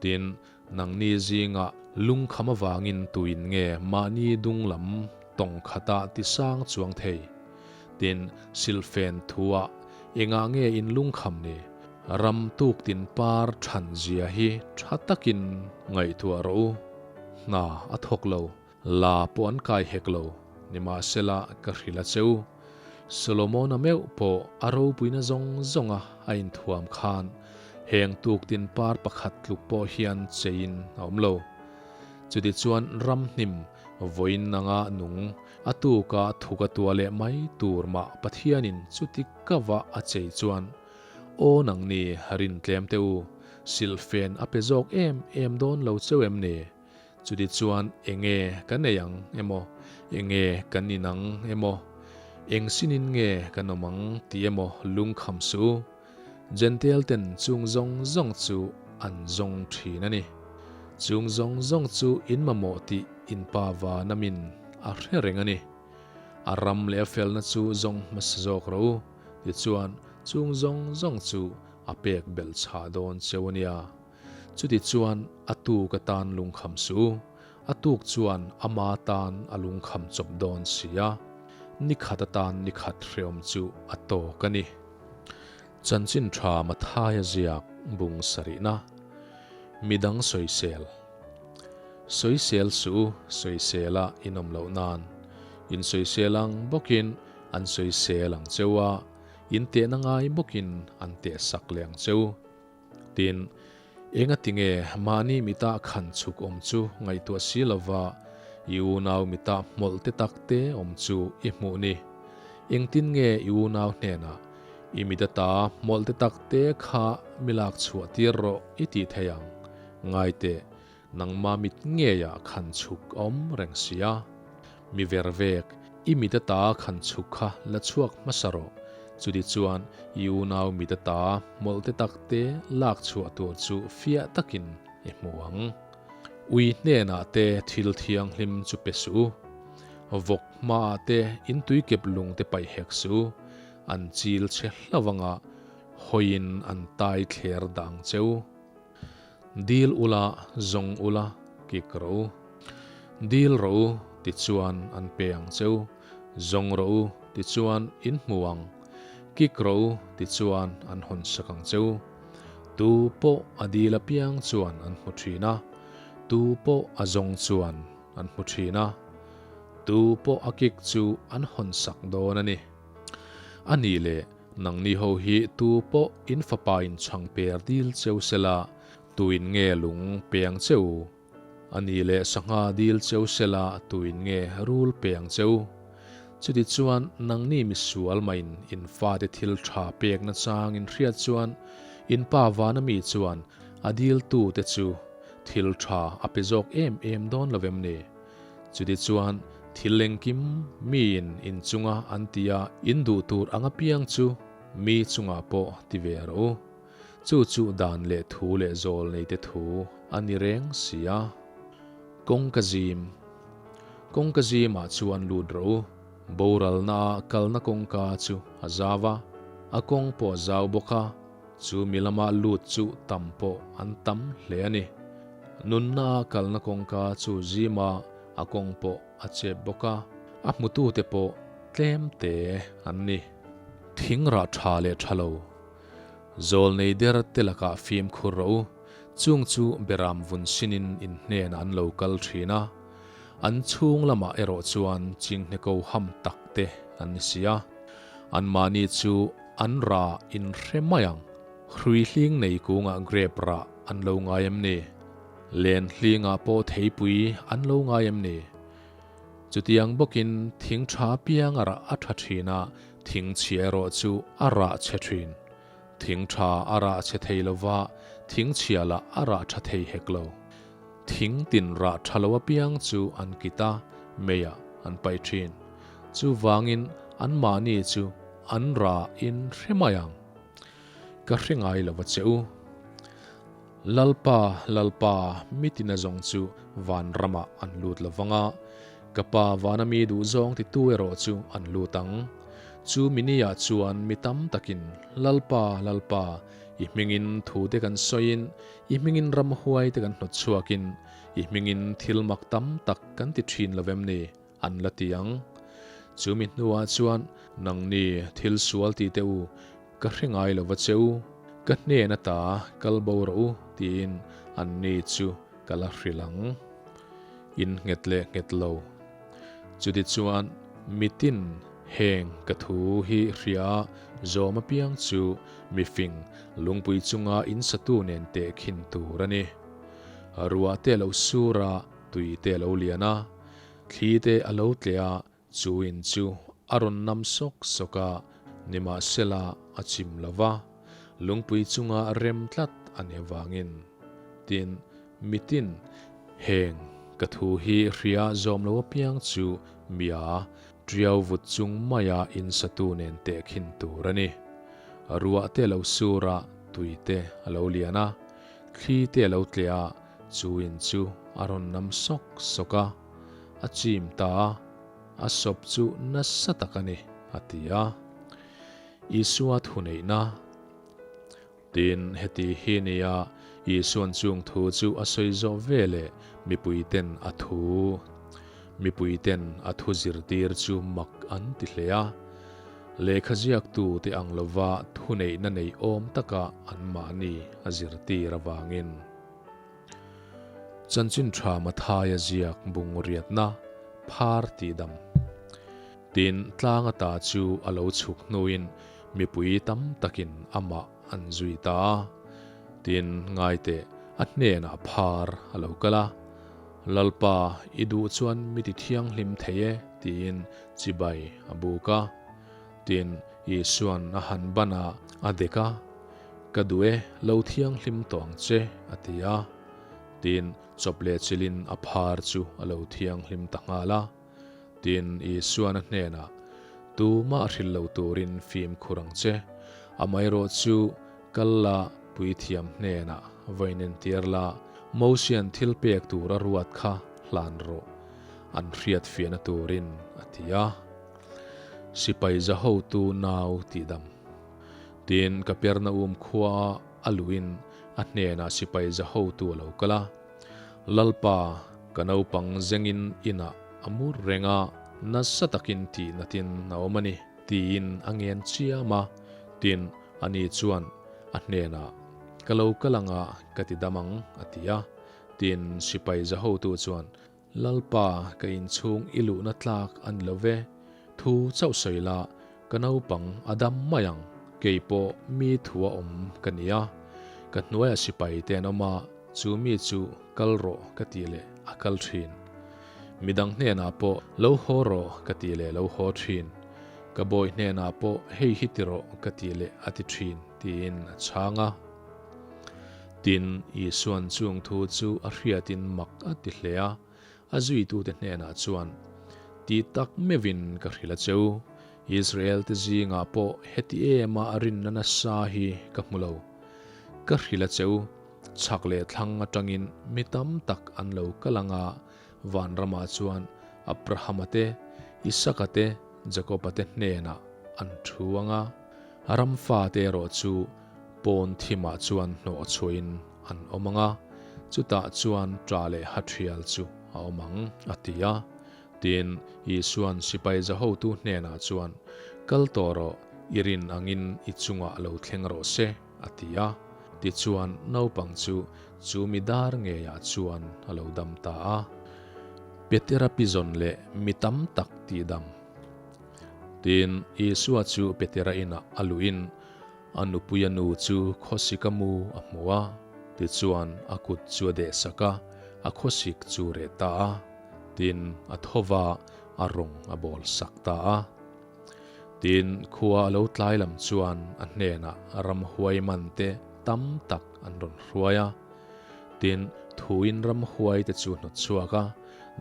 A: Tin, nangni zingah lungkham avangin tuin nge mahni dung lam tawng khata tisang chuang thei? Tin, silhfen thuah engah nge in lungkham ni? Ram tuk tin par than zia hi tha takin ngaihtuah rawh u. Hna a thawk lo, la pawh an kai hek lo, nimahsela ka hrilh a che u. Solomona meuh pawh a ropuina zawng zawnga a inthuam khan heng tuk tin par pakhat tluk pawh hian cheiin a awm lo. Chutichuan ramhnim vawiin anga nung a tuka thuk a tua leh mai tur mah Pathianin chuti kava a chei chuan, Aw nangni rin tlem teh u, silhfen a pe zawk em em dawn lo cheu em ni? Chutichuan enge kan ei ang emaw, enge kan in ang emaw, eng sinin nge kan awm ang tih emaw lungkham suh u. Jentail ten chung zawng zawng chu an zawng thin a ni. Chung zawng zawng chu in mamawh tih in pa van amin a hre reng a ni. A ram leh a felna chu zawng hmasa zawk rawh u, tichuan chung zawng zawng chu a pek belh chhah dawn cheu a nia. Chutichuan a tuk atan lungkham suh u, a tuk chuan ama tan a lungkham chawp dawn si a, ni khat atan ni khat hreawm chu a tawk a ni. Chanchin tha Mathaia ziak bung sarihna, Midang sawisel. Sawisel suh u, sawisela in awm loh nan. In sawisel ang bawkin an sawisel ang cheu a, in tehna ngai bawkin an tehsak leh ang cheu. Tin, engatinge mahni mita khan chhuk awm chu ngaihtuah si lova i unau mita hmawlh te tak te awm chu i hmuh ni? Engtin nge i unau hnenah i mit ata hmawlh te tak te kha mi lak chhuah tir rawh i tih thei ang? Ngai teh, nangma mit ngeiah khan chhuk a awm reng si a. Mi ver vek, i mit ata khan chhuk kha la chhuak hmasa rawh. Chuti chuan i unau mit ata hmawlh te tak te lak chhuah tur chu fiah takin i hmu ang. Ui hnenah te thil thianghlim chu pe suh u. Vawk hmaah te in tuikep lung te paih hek suh u. An chil che hlauh anga hawiin an tai thler dah ang che u. Dil ula, zawng ula, kik rawh u. Dil rawh u, tichuan an pe ang che u. Zawng rawh u, tichuan in hmu ang. Kik rawh u, tichuan an hawn sak ang che u. Tu pawh a dil apiang chuan an hmu thin a, tu pawh a zawng chuan an hmu thin a, tu pawh a kik chu an hawn sak dawn a ni. A nih leh, Nangni ho hi tu pawh in fapa in chhang per dil cheu sela, tuin nge lung pe ang che u? A ni leh sangha dil cheu sela, tuin nge rul pe ang che u? Chutichuan nangni misual maiin in fate thil tha pek nachang in hriat chuan in pa vana mi chuan a diltu te chu thil tha a pe zawk em em dawn lo em ni? Chutichuan, thil engkim miin in chunga an ti a, in duh tur ang apiang chu mi chungah pawh ti ve rawh u. Chu chu dan leh thu leh zawl neite thu a ni reng si a. Kawngka zim Kawngka zimah chuan lut rawh u. Boralna kalna kawngka chu a zau a, a kawng pawh a zau bawk a. Chu mi lama lut chu tam pawh an tam hle a ni. Nunna kalna kawngka chu zima a kawng pawh a chep bawk a, a hmutute pawh tlem te an ni. Thing rah tha leh tha lo. Zawl nei der te lakah fimkhur rawh u. Chung chu beram vun sinin in hnenah an lo kal thin a, an chhung lamah erawh chuan chinghne-ko ham tak te an ni si a. Anmahni chu an ra inhre mai ang. Hrui hling nei kungah grape rah an lo ngai em ni? Len hlingah pawh theipui an lo ngai em ni? Chutiang bawkin thing tha piang a rah a tha thin a, thing chhia erawh chu a rah chhe thin. Thing tha a rah chhe thei lo va, thing chhia lah a rah tha thei hek lo. Thing tin rah tha lo apiang chu an kit a, meiah an paih thin. Chuvangin anmahni chu an rah in hre mai ang. Ka hre ngai lo va che u. Lalpa, Lalpa, mitin a zawng chu van ramah an lut lo vang a, ka Pa vana mi duh zawng titu erawh chu an lut ang. Chu mini-ah chuan mi tam takin, Lalpa, Lalpa, i hmingin thu te kan sawiin, i hmingin ramhuai te kan hnawt chhuakin, i hmingin thil mak tam tak kan ti thin lo vem ni? an la ti ang. Chu mi hnuah chuan, Nangni thil sual ti teh u, ka hre ngai lo va che u, ka hnen ata kal bo rawh u, tiin anni chu ka la hrilh ang. In nghet leh nghet lo. Chutichuan, mitin heng ka thu hi hria zawm apiang chu mifing lungpui chunga in satu nen tehkhin tur a ni. Ruah te lo sur a, Tui te a lo lian a, thli te a lo tleh a, chu in chu a rawn nam sawk sawk a, nimahsela a chim lo va, lungpui chunga rem tlat a nih avangin. Tin, mitin, heng ka thu hi hria zawm lo apiang chu mia tiau vut chung maia in satu nen tehkhin tur a ni. Ruah te a lo sur a, tui te a lo lian a, thli te a lo tleh a, Chu in chu a rawn nam sawk sawk a, a chim ta a, a sawp chu nasa tak a ni, a ti a. Isua thuneihna. Tin, heti hi nia Isua'n chung thu chu a sawi zawh ve leh mipuiten a thu mipuiten a thu zirtir chu mak an ti hle a. Lehkha ziaktu te ang lova thuneihna nei awm taka anmahni a zirtir avangin. Chanchin tha Mathaia ziak bung riatna phar tih dam. Tin, tlang ata chu a lo chhuk hnuin mipui tam takin amah an zui ta a. Tin, ngaiteh, a hnenah phar a lo kal a. Lalpa, i duh chuan mi ti thianghlim thei e, tiin chibai a buk a. Tin, Isua'n a han ban a, a dek a. Ka duh e, lo thianghlim tawh ang che, a ti a. Tin, chawp leh chilhin a phar chu a lo thianghlim ta nghal a. Tin, Isuan a hnenah, Tumah hrilh lo turin fimkhur ang che. Amaherawh chu kal la puithiam hnenah vawiin entir la, Mosian thil pek tur a ruat kha hlan rawh, an hriat fiahna turin, a ti a. Sipai za hotu nau tihdam. Tin, Kapernaum khua a luhin a hnenah sipai za hotu a lo kal a, Lalpa, ka naupang zengin inah a mur reng a, nasa takin tih natin a awm a ni, tiin a ngen chiam a. Tin, ani chuan a hnenah, Ka lo kal anga ka ti dam ang, a ti a. Tin, sipai za hotu chuan, Lalpa, ka inchhung i luhna tlak a ni lo ve, thu chauh sawi la, ka naupang a dam mai ang, kei pawh mi thu a awm ka ni a, ka hnuaia sipai te an awm a, chu mi chu kal rawh ka tih leh a kal thin. Midang hnenah pawh lo haw rawh ka tih leh lo haw thin, ka bawi hnenah pawh hei hi ti rawh ka tih leh a ti thin, tiin a chhang a. Tin, Isua'n chung thu chu a hriatin mak a ti hle a, a zuitute hnenah chuan, Ti tak meuhin ka hrilh a che u, Israel-te zingah pawh heti ema a rinna nasa hi ka hmu lo. Ka hrilh a che u, chhak leh thlang atangin mi tam tak an lo kal ang a, vanramah chuan Abrahama te, Isaka te, Jakoba te hnenah an thu ang a, ramfate erawh chu Pawn thimah chuan hnawh chhuahin an awm ang a, chutah chuan ṭah leh ha ṭhial chu a awm ang, a ti a. Tin, Isua'n sipai za hotu hnenah chuan, Kal tawh rawh, i rin angin i chungah lo thleng rawh se, a ti a. Tichuan naupang chu chu mi dar ngeiah chuan a lo dam ta a. Petera pizawn leh mi tam tak tihdam. Tin, Isua chu Petera inah a luhin a nupuia nu chu khawsika mu a hmu a. Tichuan a kut chu a dehsak a, a khawsik chu reh ta a. Tin, a tho va, a rawng a bawl sak ta a. Tin, khua a lo tlai lam chuan a hnenah ramhuai man te tam tak an rawn hruai a. Tin, thuin ramhuai te chu hnawt chhuak a,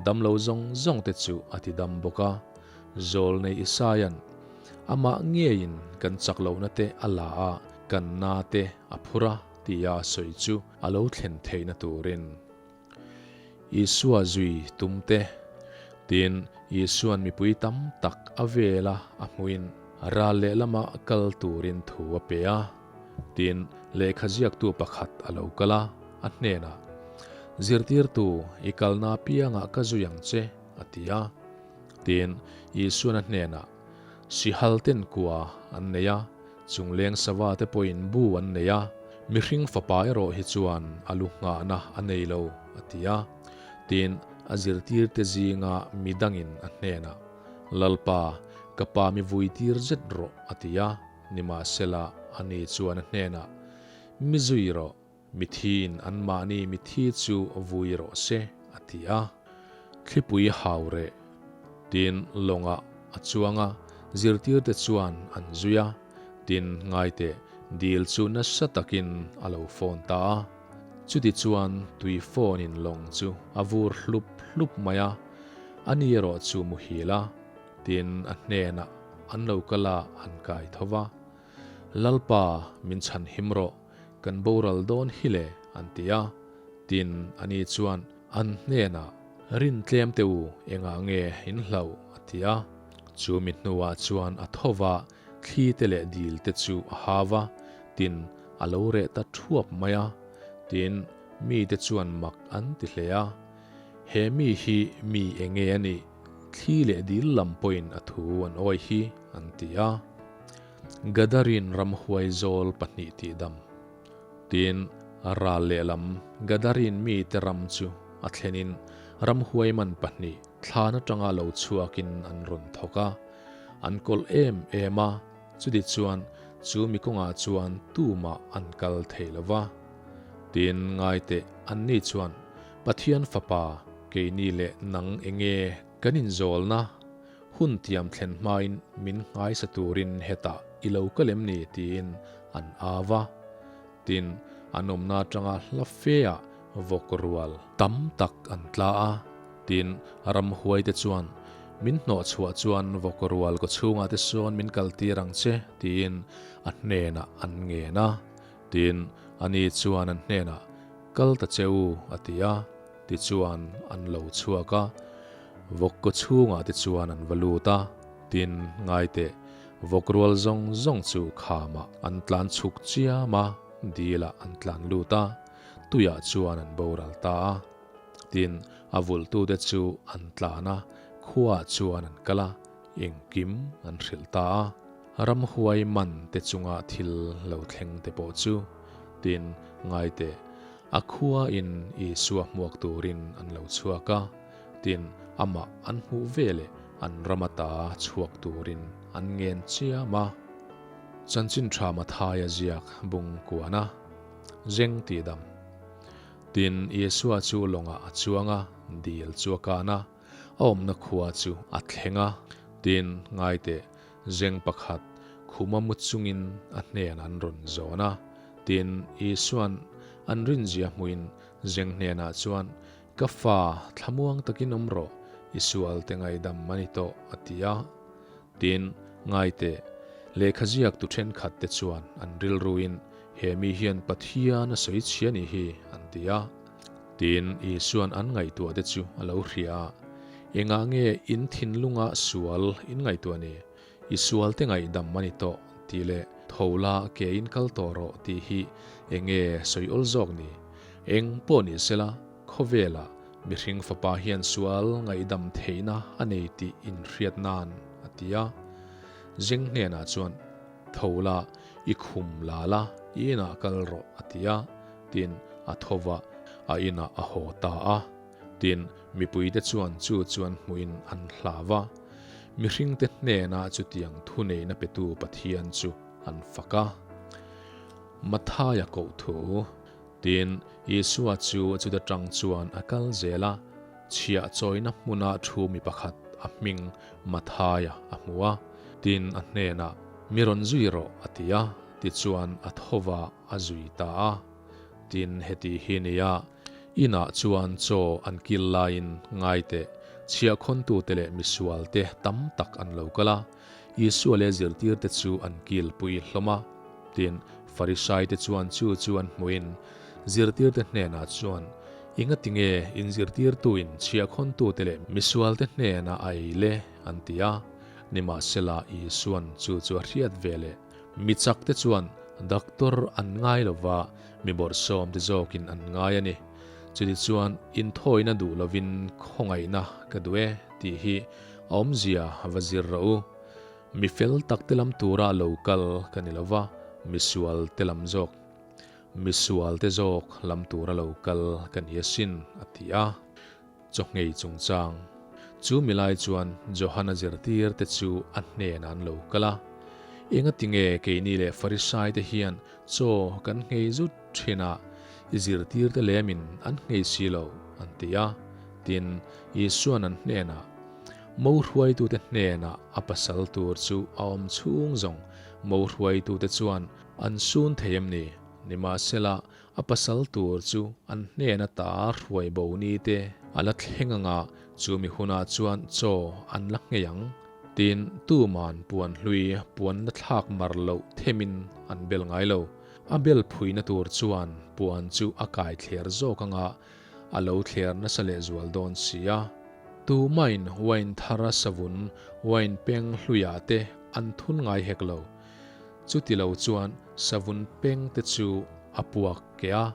A: damlo zawng zawng te chu a ti dam bawk a. Zawlnei Isaia'n, Amah ngeiin kan chak lohna te a la a, kan na te a phur a, tia a sawi chu a lo thlen theihna turin. Isua zui tum te. Tin, Isua'n mipui tam tak a vel a, a hmuin ral lehlama kal turin thu a pe a. Tin, lehkha ziaktu pakhat a lo kal a, a hnenah, Zirtirtu, i kalna apiangah ka zui ang che, a ti a. Tin, Isua'n a hnenah, Sihal ten kua an nei a, chungleng sava te pawhin bu an nei a, mihring fapa erawh hi chuan a lu nghahna a nei lo, a ti a. Tin, a zirtirte zinga mi dangin a hnenah, Lalpa, ka pa mi vui tir zet rawh, a ti a. Nimahsela, ani chuan a hnenah, Mi zui rawh, Mithiin anmahni mithi chu vui rawh se, a ti a. Thlipui hau reh tin lawngah a chuang a, zirtirte chuan an zui a, tin ngaite dil chu nasa takin a lo fawn ta a. Chutichuan tui fawnin lawng chu a vur hlup hlup mai a, ani erawh chu muhil a, tin a hnenah an lo kal a an kai tho va. Lalpa, min chhan him rawh, kan boral dawn hi le, an ti a. Tin, ani chuan an hnenah, Rin tlem teh u, engah nge in hlauh? a ti a. Chu mi hnuah chuan a tho va, thli te leh dil te chu a hau va, tin, a lo reh ta thuap mai a. Tin, mite chuan mak an ti hle a, He mi hi mi enge a nih? Thli leh dil lam pawhin a thu an awi hi, an ti a. Gadarin ramhuai zawl pahnih tihdam. Tin, ral lehlam Gadarin mite ram chu a thlenin ramhuai man pahnih thlan atanga lo chhuakin an rawn thawk a, an kawlh em em a, chuti chuan chu mi kawngah chuan tumah an kal thei lo va. Tin, ngaiteh anni chuan, Pathian Fapa, keini leh nang enge kan inzawlna? Hun tiam thlen hmain min nghaisa turin hetah i lo kal em ni tiin an au a. Tin, an awmna atanga hla feah vawk rual tam tak an tla a. Tin, ramhuaite chuan, Min hnawh chhuah chuan vawk rual kaw chhungah te sawn min kal tir ang che tiin a hnenah an ngen a. Tin, ani chuan an hnenah, Kal ta che u a ti a. Tichuan an lo chhuak a, vawk kaw chhungah te chuan an va lut a, tin, ngaiteh, vawk rual zawng zawng chu khamah an tlan chhuk chiam a, dilah an tlan lut a, tuiah chuan an boral ta a. Tin, a vulhtute chu an tlan a, khuaah chuan an kal a, engkim an hrilh ta a. Ramhuai man te chunga thil lo thleng te pawh chu, tin, ngaiteh, A khua in Isua hmuak turin an lo chhuak a, tin, amah an hmuh veleh an ram ata chhuak turin an ngen chiam a. Chanchin tha Mathaia ziak bung kuan a, Zeng tihdam. Tin, Isua chu lawngah a chuang a, dil chu a kan a, a awmna khua chu a thleng a. Tin, ngaiteh, zeng pakhat khuma mu chungin a hnen an rawn zawn a. Tin, Isua'n an rinzia hmuin zeng hnenah chuan, Ka fa, thlamuang takin awm rawh, i sualte ngaidam a ni tawh, a ti a. Tin, ngaiteh, lehkha ziaktu thenkhatte chuan an rilruin, He mi hian Pathian a sawi chhia ni hi, an ti a. Tin, Isua'n an ngaihtuahte chu a lo hria a, Engah nge in thinlunga sual in ngaihtuah ni? I sualte ngaihdam a ni tawh tih leh tho la ke in kal tawh rawh tih hi enge sawi awl zawk ni? Eng pawh ni sela, khawvelah mihring fapa hian sual ngaihdam theihna a nei tih inhriat nan a ti a. Zeng hnenah chuan, Tho la, i khum la la, I inah kal rawh, a ti a. Tin, a tho va, a inah a haw ta a. Tin, mipuite chuan chu chuan hmuhin an hlau a. Mihringte hnenah chutiang thuneihna petu Pathian chu an fak a. Mathaia koh thu. Tin, Isua chu chuta tang chuan a kal zel a, chhiah chawina hmuna thu mi pakhat a hming Mathaia a hmu a. Tin, a hnenah, Mi rawn zui rawh, a ti a. Tichuan, a tho va, a zui ta a. Tin, heti hi nia, inah chuan chaw an kil laiin ngai teh, chhiahkhawntute leh misualte tam tak an lo kal a, Isua leh zirtirte chu an kilpui hlawm a. Tin, Farisaite chuan chu chu an hmuhin zirtirte hnenah chuan, Enga tinge in zirtirtuin chhiahkhawntute leh misualte hnenah a ei le? an ti a. Nimahsela, Isuan chu chu a hriat ve leh. Mi chakte chuan doctor an ngai lo va, mi bawrhsawmte zawkin an ngai a ni. Chutichuan, inthawina duh lovin khawngaihna ka duh e tih hi a awmzia va zir rawh u. Mi fel takte lam tura lo kal ka ni lo va, mi sualte lam zawk, mi sualte zawk lam tura lo kal ka ni asin, a ti a. Chawhngei chungchang. Chu milai chuan Johana zirtirte chu a hnenah an lo kal a, Engatinge keini leh Farisaite hian chaw kan nghei zut thin a, i zirtirte lemin an nghei si lo, an ti a. Tin, Isua'n an hnenah, Mo hruaitute hnenah a pasal tur chu a awm chhung zawng mo hruaitute chuan an sun thei em ni? Nimahsela, A pasal tur chu an hnen ata hruai bo ni te a la thleng anga chumi hunah chuan chaw an la nghei ang. Tin, tuman puan hlui puan la thlak mar loh themin an bel ngai lo. A bel phuina tur chuan puan chu a kai thler zawk anga a lo thler nasa lehzual dawn si a. Tumain wine thara savun wine peng hluiah te an thun ngai hek lo. Chuti lo chuan savun peng te chu a puak keh a,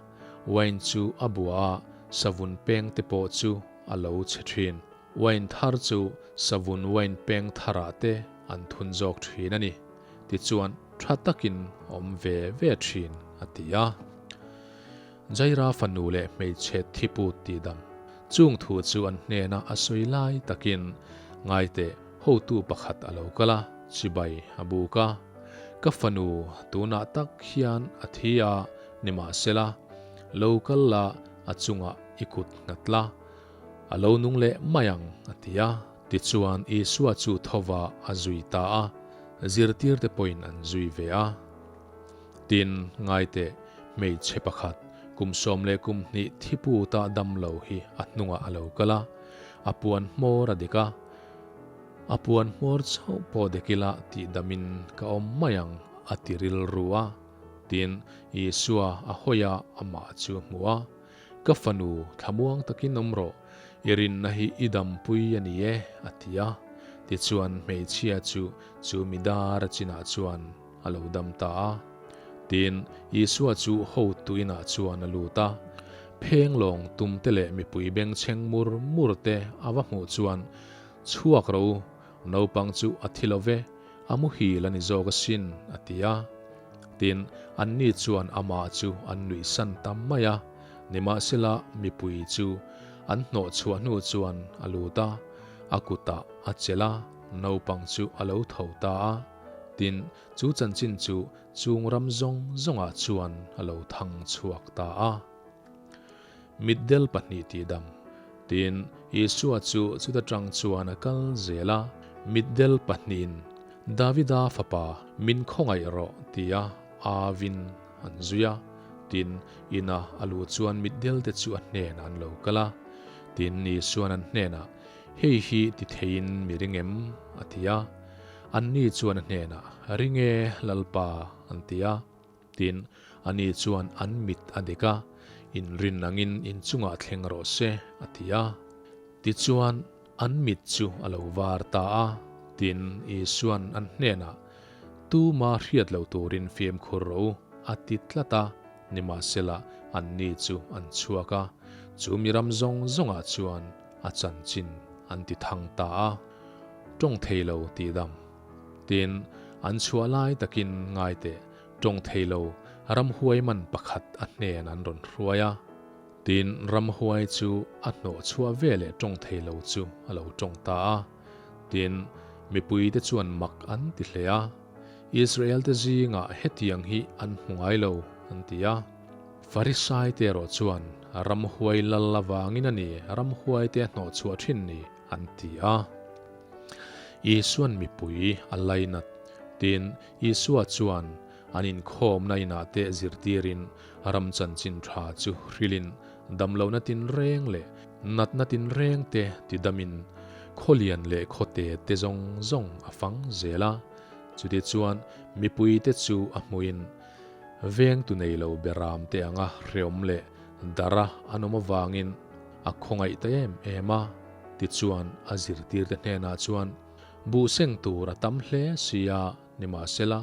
A: wine chu a bua a, savun peng te pawh chu a lo chhe thin. Wine thar chu savun wine peng tharah te an thun zawk thin a ni. Tichuan tha takin a awm ve ve thin, a ti a. Jaira fanu leh hmeichhe thiput tihdam. Chung thu chu an hnena a sawi lai takin ngaiteh hotu pakhat a lo kal a, chibai a buk a. Ka fanu tunah tak hian a thi a, nimahsela, lo kal la a chungah i kut nghat la, a lo nung leh mai ang, a ti a. Tichuan Isua chu thova a zui ta a, zirtirte pawhin an zui ve a. Tin, ngaiteh, hmeichhe pakhat, kum 12 thiputa dam lo hi a hnungah a lo kal a, a puan hmawr a dik a, a puan hmawr chauh pawh dek ila tih damin ka awm mai ang, a ti rilru a. Tin, Isua a hawi a, amah chu a hmu a, Ka fanu, thlamuang takin awm rawh, i rinna hi i dampui a ni e, a ti a. Tichuan, hmeichhia chu chu mi dar a chinah chuan a lo dam ta a. Tin, Isua chu hotu inah chuan a lut a. Pheng lawng tumte leh mipui bengchheng mur mur te a va hmuh chuan, Chhuak rawh u, naupang chu a thi lo ve, a muhil a ni zawk asin, a ti a. Tin, anni chuan amah chu an nuihsan ta mai a. Nimahsela, mipui chu an hnawh chhuah hnu chuan a lut a, a kutah a chelh a, naupang chu a lo tho ta a. Tin, chu chanchin chu chung ram zawng zawngah chuan a lo thang chhuak ta a. Mitdel pahnih tihdam. Tin, Isua chu chuta tang chuan a kal zel a, Mitdel pahnihin Davida fapa min khawngaih rawh tia avin an zui a. Tin, ina a lu chuan mitdelte chu a hnenah an lo kal a. Tin, Isuan an hnenah, Hei hi ti theiin mi ring em? a ti a. Anni chuan a hnenah, Ring e, Lalpa, an ti a. Tin, ani chuan an mit a dek a, Inrin angin inchungah thleng rawh se, a ti a. Tichuan, an mit chu a lo var ta a. Tin, Isuan an hnenah, Tuma hriat loh turin fimkhur rawh u, a ti tlat a. Nimahsela, anni chu an chhuak a, chu mi ram zawng zawngah chuan a chanchin an ti thang ta a. Tawng thei lo tih dam. Tin, an chhuah lai takin ngai teh, tawng thei lo Ramhuai man pakhat a hnen an rawn hruai a. Tin, ramhuai chu a hnawh chhuah ve leh tawng thei lo chu a lo tawng ta a. Tin, mipuite chuan mak an ti hle a, Israel-te zingah hetiang hi an hmu ngai lo, an ti a. Farisaite erawh chuan, Ramhuai lal avangin a ni, ramhuaite a hnawh chhuah thin ni, an ti a. Isua'n mipui a lainat. Tin, Isua chuan an inkhawmna inah te zirtirin ram chanchin tha chu hrilhin damlohna tinreng leh natna tinreng te tidamin khawlian leh khawte te zawng zawng a fang zel a. Chutichuan mipuite chu a hmuhin vengtu nei lo beram te anga hreawm leh dara an awm avangin a khawngaih ta em em a. Tichuan a zirtirte hnenah chuan buh seng tur a tam hle si a, nimahsela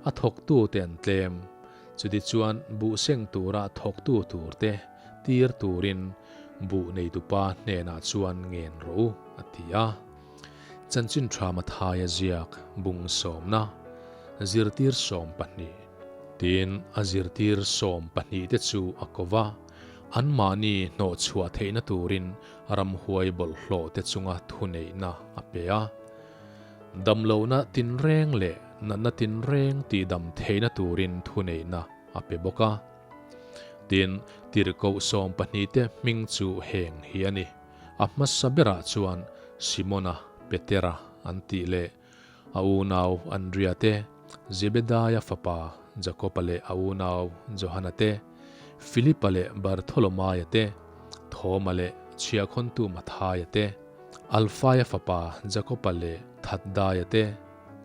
A: a thawktu te an tlem. Chutichuan buh seng tura thawktu tur te tir turin buh neitupa hnenah chuan ngen rawh u, a ti a. Chanchin tha Mathaia ziak bung sawmna, zirtir 12. Tin, a zirtir 12 te chu a ko va, anmahni hnawhchhuah theihna turin ramhuai bawlhhlawh te chunga thuneihna a pe a. Damlohna tinreng leh natna tinreng tihdam theihna turin thuneihna a pe bawk a. Tin, tirhkoh 12 te hming chu heng hi a ni. A hmasa berah chuan Simona, Petera an tih leh a unau Andria te, Zebedaia fapa Jakoba leh a unau Johana te, Filipa leh Bartholomaia te, Thoma leh chhiahkhawntu Mathaia te, Alfaia fapa Jakoba leh Thaddaia te,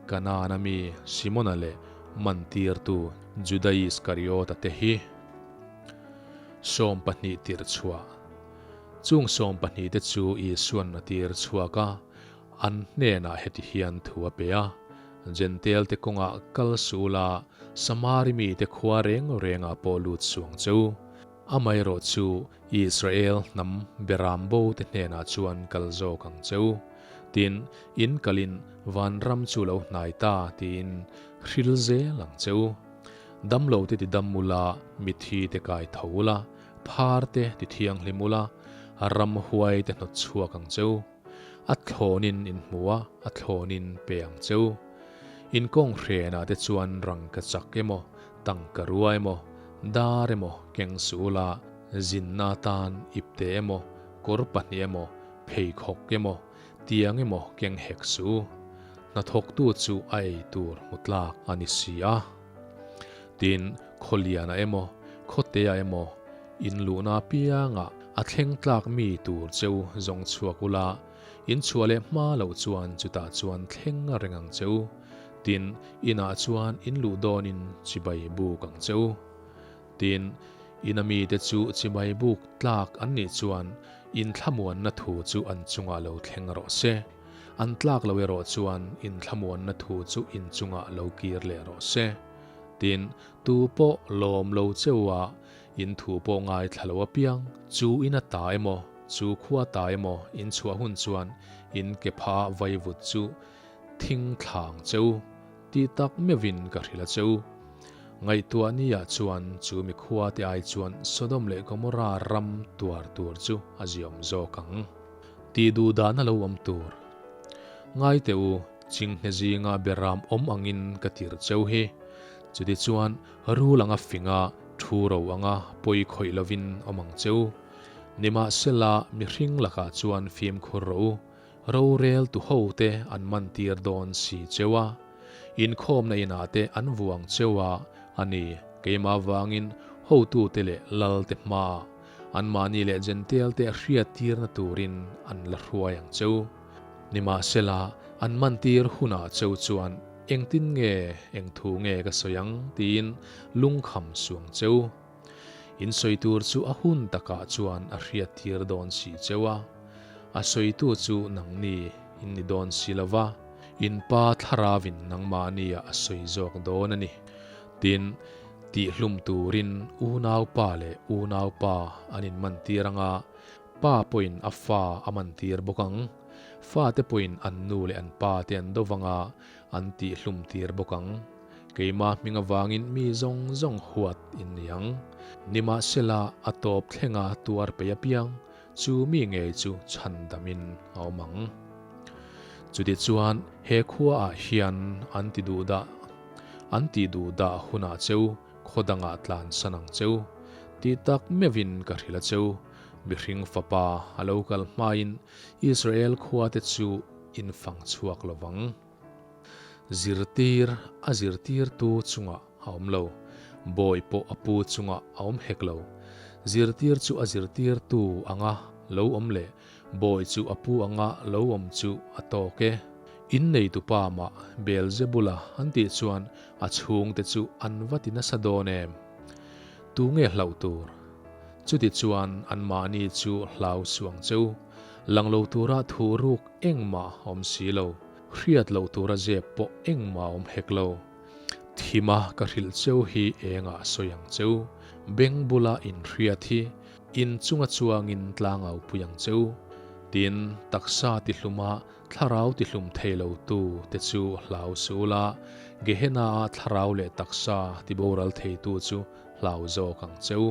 A: Kanaana mi Simona leh mantirtu Juda Iskariota te hi. 12 tirh chhuah. Chung 12 te chu Isua'n a tir chhuak a, an hnenah heti hian thu a pe a, Jentail te kawngah kal suh ula, Samari mite khua reng rengah pawh lut suang che u. Amaherawh chu Israel hnam beram bo te hnenah chuan kal zawk ang che u. Tin, in kalin vanram chu lo hnai ta tiin hril zel ang che u. Damlo te ti dam ula, mithi te kai tho ula, phar te ti thianghlim ula, ramhuai te hnawt chhuak ang che u. A thlawnin in hmu a, a thlawnin pe ang che u. In kawng hrenah te chuan rangka chak emaw, tangka rua emaw, dar emaw keng suh ula, zinna atan ipte emaw, kawr pahnih emaw, pheikhawk emaw, tiang emaw keng hek suh u. Hnathawktu chu a ei tur hmu tlak a ni si a. Tin, khawlianah emaw, khawteah emaw, in luhna apiangah a thleng tlak mi tur cheu zawng chhuak ula, in chhuah leh hma loh chuan chutah chuan thleng a reng ang cheu. Tin, inah chuan in luh dawnin chibai buk ang cheu. Tin, ina mite chu chibai buk tlak an nih chuan in thlamuanna thu chu an chungah lo thleng rawh se. An tlak lo erawh chuan in thlamuanna thu chu in chungah lo kir leh rawh se. Tin, tu pawh lawm lo cheu a, in thu pawh ngaithla lo apiang, chu in a ta emaw, chu khua ta emaw in chhuah hun chuan in ke pha vaivut chu thing thlang cheu tih tak meuhin ka hrilh a cheu. Ngaihtuah nia chuan chu mi khua te ai chuan Sodom leh Gomorra ram tuar tur chu a ziawm zawk ang. Tih duh dahna lo awm tur. Ngai teh u, chinghne zinga beram awm angin ka tir cheu hi. Chutichuan rul anga finga thu ro anga pawi khawih lovin awm ang cheu. Nimahsela mihring lakah chuan fimkhur rawh u, rorel tu ho te an man tir dawn si cheu a. Inkhawmna inah te an vuang cheu a, a ni, keimah vangin hotute leh lal te hmaah Anmahni leh Jentail te hriattirna turin an la hruai ang cheu. Nimahsela, an mantir hunah cheu chuan engtin nge, eng thu nge ka sawi ang tiin lungkham suang cheu. In sawi tur chu a hun takah chuan a hriattir dawn si cheu a. A sawitu chu nangni in ni dawn si lo va, in pa thlarauin nangmahniah a sawi zawk dawn a ni. Tin, Tihhlum turin unaupa leh unaupa an inmantir ang a, pa pawhin a fa a mantir bawk ang. Fate pawhin an nu leh an pa te an do vang a, an tihhlum tir bawk ang. Keima hming avangin mi zawng zawng huat in ni ang. Nimahsela, a tawp thlenga tuar peih apiang chu mi ngei chu chhandamin a awm ang. Chutichuan, he khuaah hian an ti duh dah an tih duh dah hunah cheu khaw dangah tlansan ang cheu. Tih tak meuhin ka hrilh a cheu. Mihring fapa a lo kal hmain Israel khuate chu in fang chhuak lo vang. Zirtir a zirtirtu chungah a awm lo, bawi pawh a pu chungah a awm hek lo. Zirtir chu a zirtirtu anga lo awm leh bawi chu a pu anga lo awm chu a tawk e. Inneitupa mah Beelzebula an tih chuan a chhungte chu an va ti nasa dawn em? Tunge hlauh tur? Chuti chuan anmahni chu hlau suang cheu. Lang lo tura thu ruk engmah a awm si lo. Hriat loh tura zep pawh engmah a awm hek lo. Thima ka hrilh cheu hi engah sawi ang cheu. Beng bula inhriat hi in chunga chuangin tlangau pui ang cheu. Tin, taksa tihluma thlarau tihlum thei lo tu te chu hlau suh la, Gehenna-a thlarau leh taksa tiboral theitu chu hlau zawk ang cheu.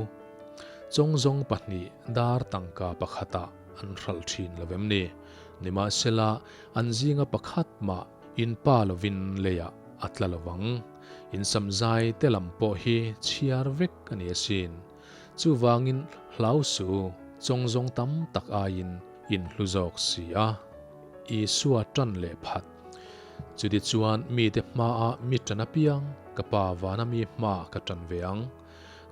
A: Chawngzawng pahnih dar tangka pakhatah an hralh thin lo em ni? Nimahsela, an zinga pakhat mah in pa lovin leiah a tla lo vang. In samzai te lam pawh hi chhiar vek a ni asin. Chuvangin hlau suh u, chawngzawng tam tak aiin in hlu zawk si a. Isua tan leh phat. Chutichuan mite hmaah mi tan apiang, ka Pa vana mi hmaah ka tan ve ang.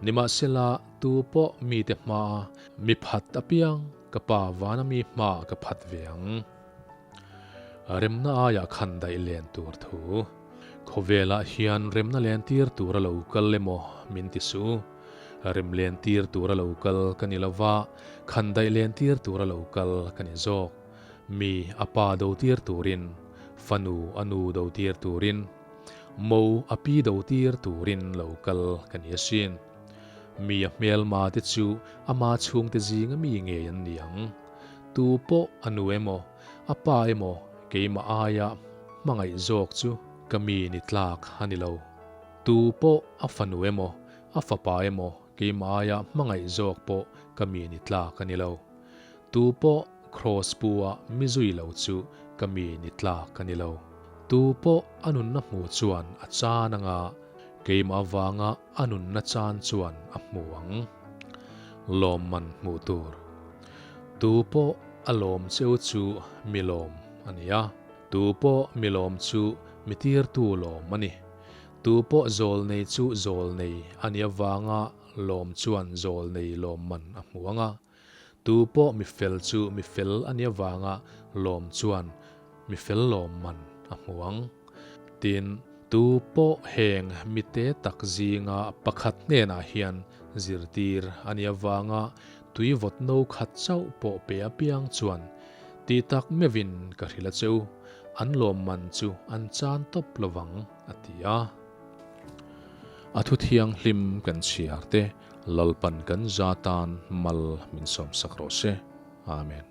A: Nimahsela, tu pawh mite hmaa mi phat apiang, ka Pa vana mi hmaah ka phat ve ang. Remna aiah khan daih len tur thu. Khawvelah hian remna len tir tur a lo kal emaw min ti suh. Rem len tir tur a lo kal ka ni lova, khan daih len tir tur a lo kal ka ni zawk. Mi a pa do tir turin, fanu a nu do tir turin, mo a pi do tir turin lo kal ka ni asin. Mi a hmelma te chu ama chhungte zinga mi ngei an ni ang. Tu pawh a nu emaw, a pa emaw keimah aia hmangaih zawk chu ka mi ni tlak a ni lo. Tu pawh a fanu emaw, a fapa emaw keimah aia hmangaih zawk pawh ka mi ni tlak a ni lo. Tu pawh Kraws pu-a mi zui lo chu ka mi ni tlak a ni lo. Tu pawh a nunna hmu chuan a chan anga keimah avanga a nunna chan chuan a hmu ang. Lawmman hmuh tur. Tu pawh a lawm cheu chu mi lawm a ni a, tu pawh mi lawm chu mi tirtu lawm a ni. Tu pawh zawl nei chu zawl nei a nih avanga lawm chuan zawl nei lawmman a hmu ang a, Tu pawh mi fel chu mi fel a nih avanga lawm chuan mi fel lawm man a hmu ang. Tin, tu pawh heng mite tak zinga pakhat hnenah hian zirtir a nih avanga tui vawt no khat chauh pawh pe apiang chuan tih tak meuhin ka hrilh a cheu, an lawm man chu an chan tawp lovang, a ti a. A thu thianghlim kan chhiar te Lalpan kan za tan mal min sawmsak rawh se. Amen.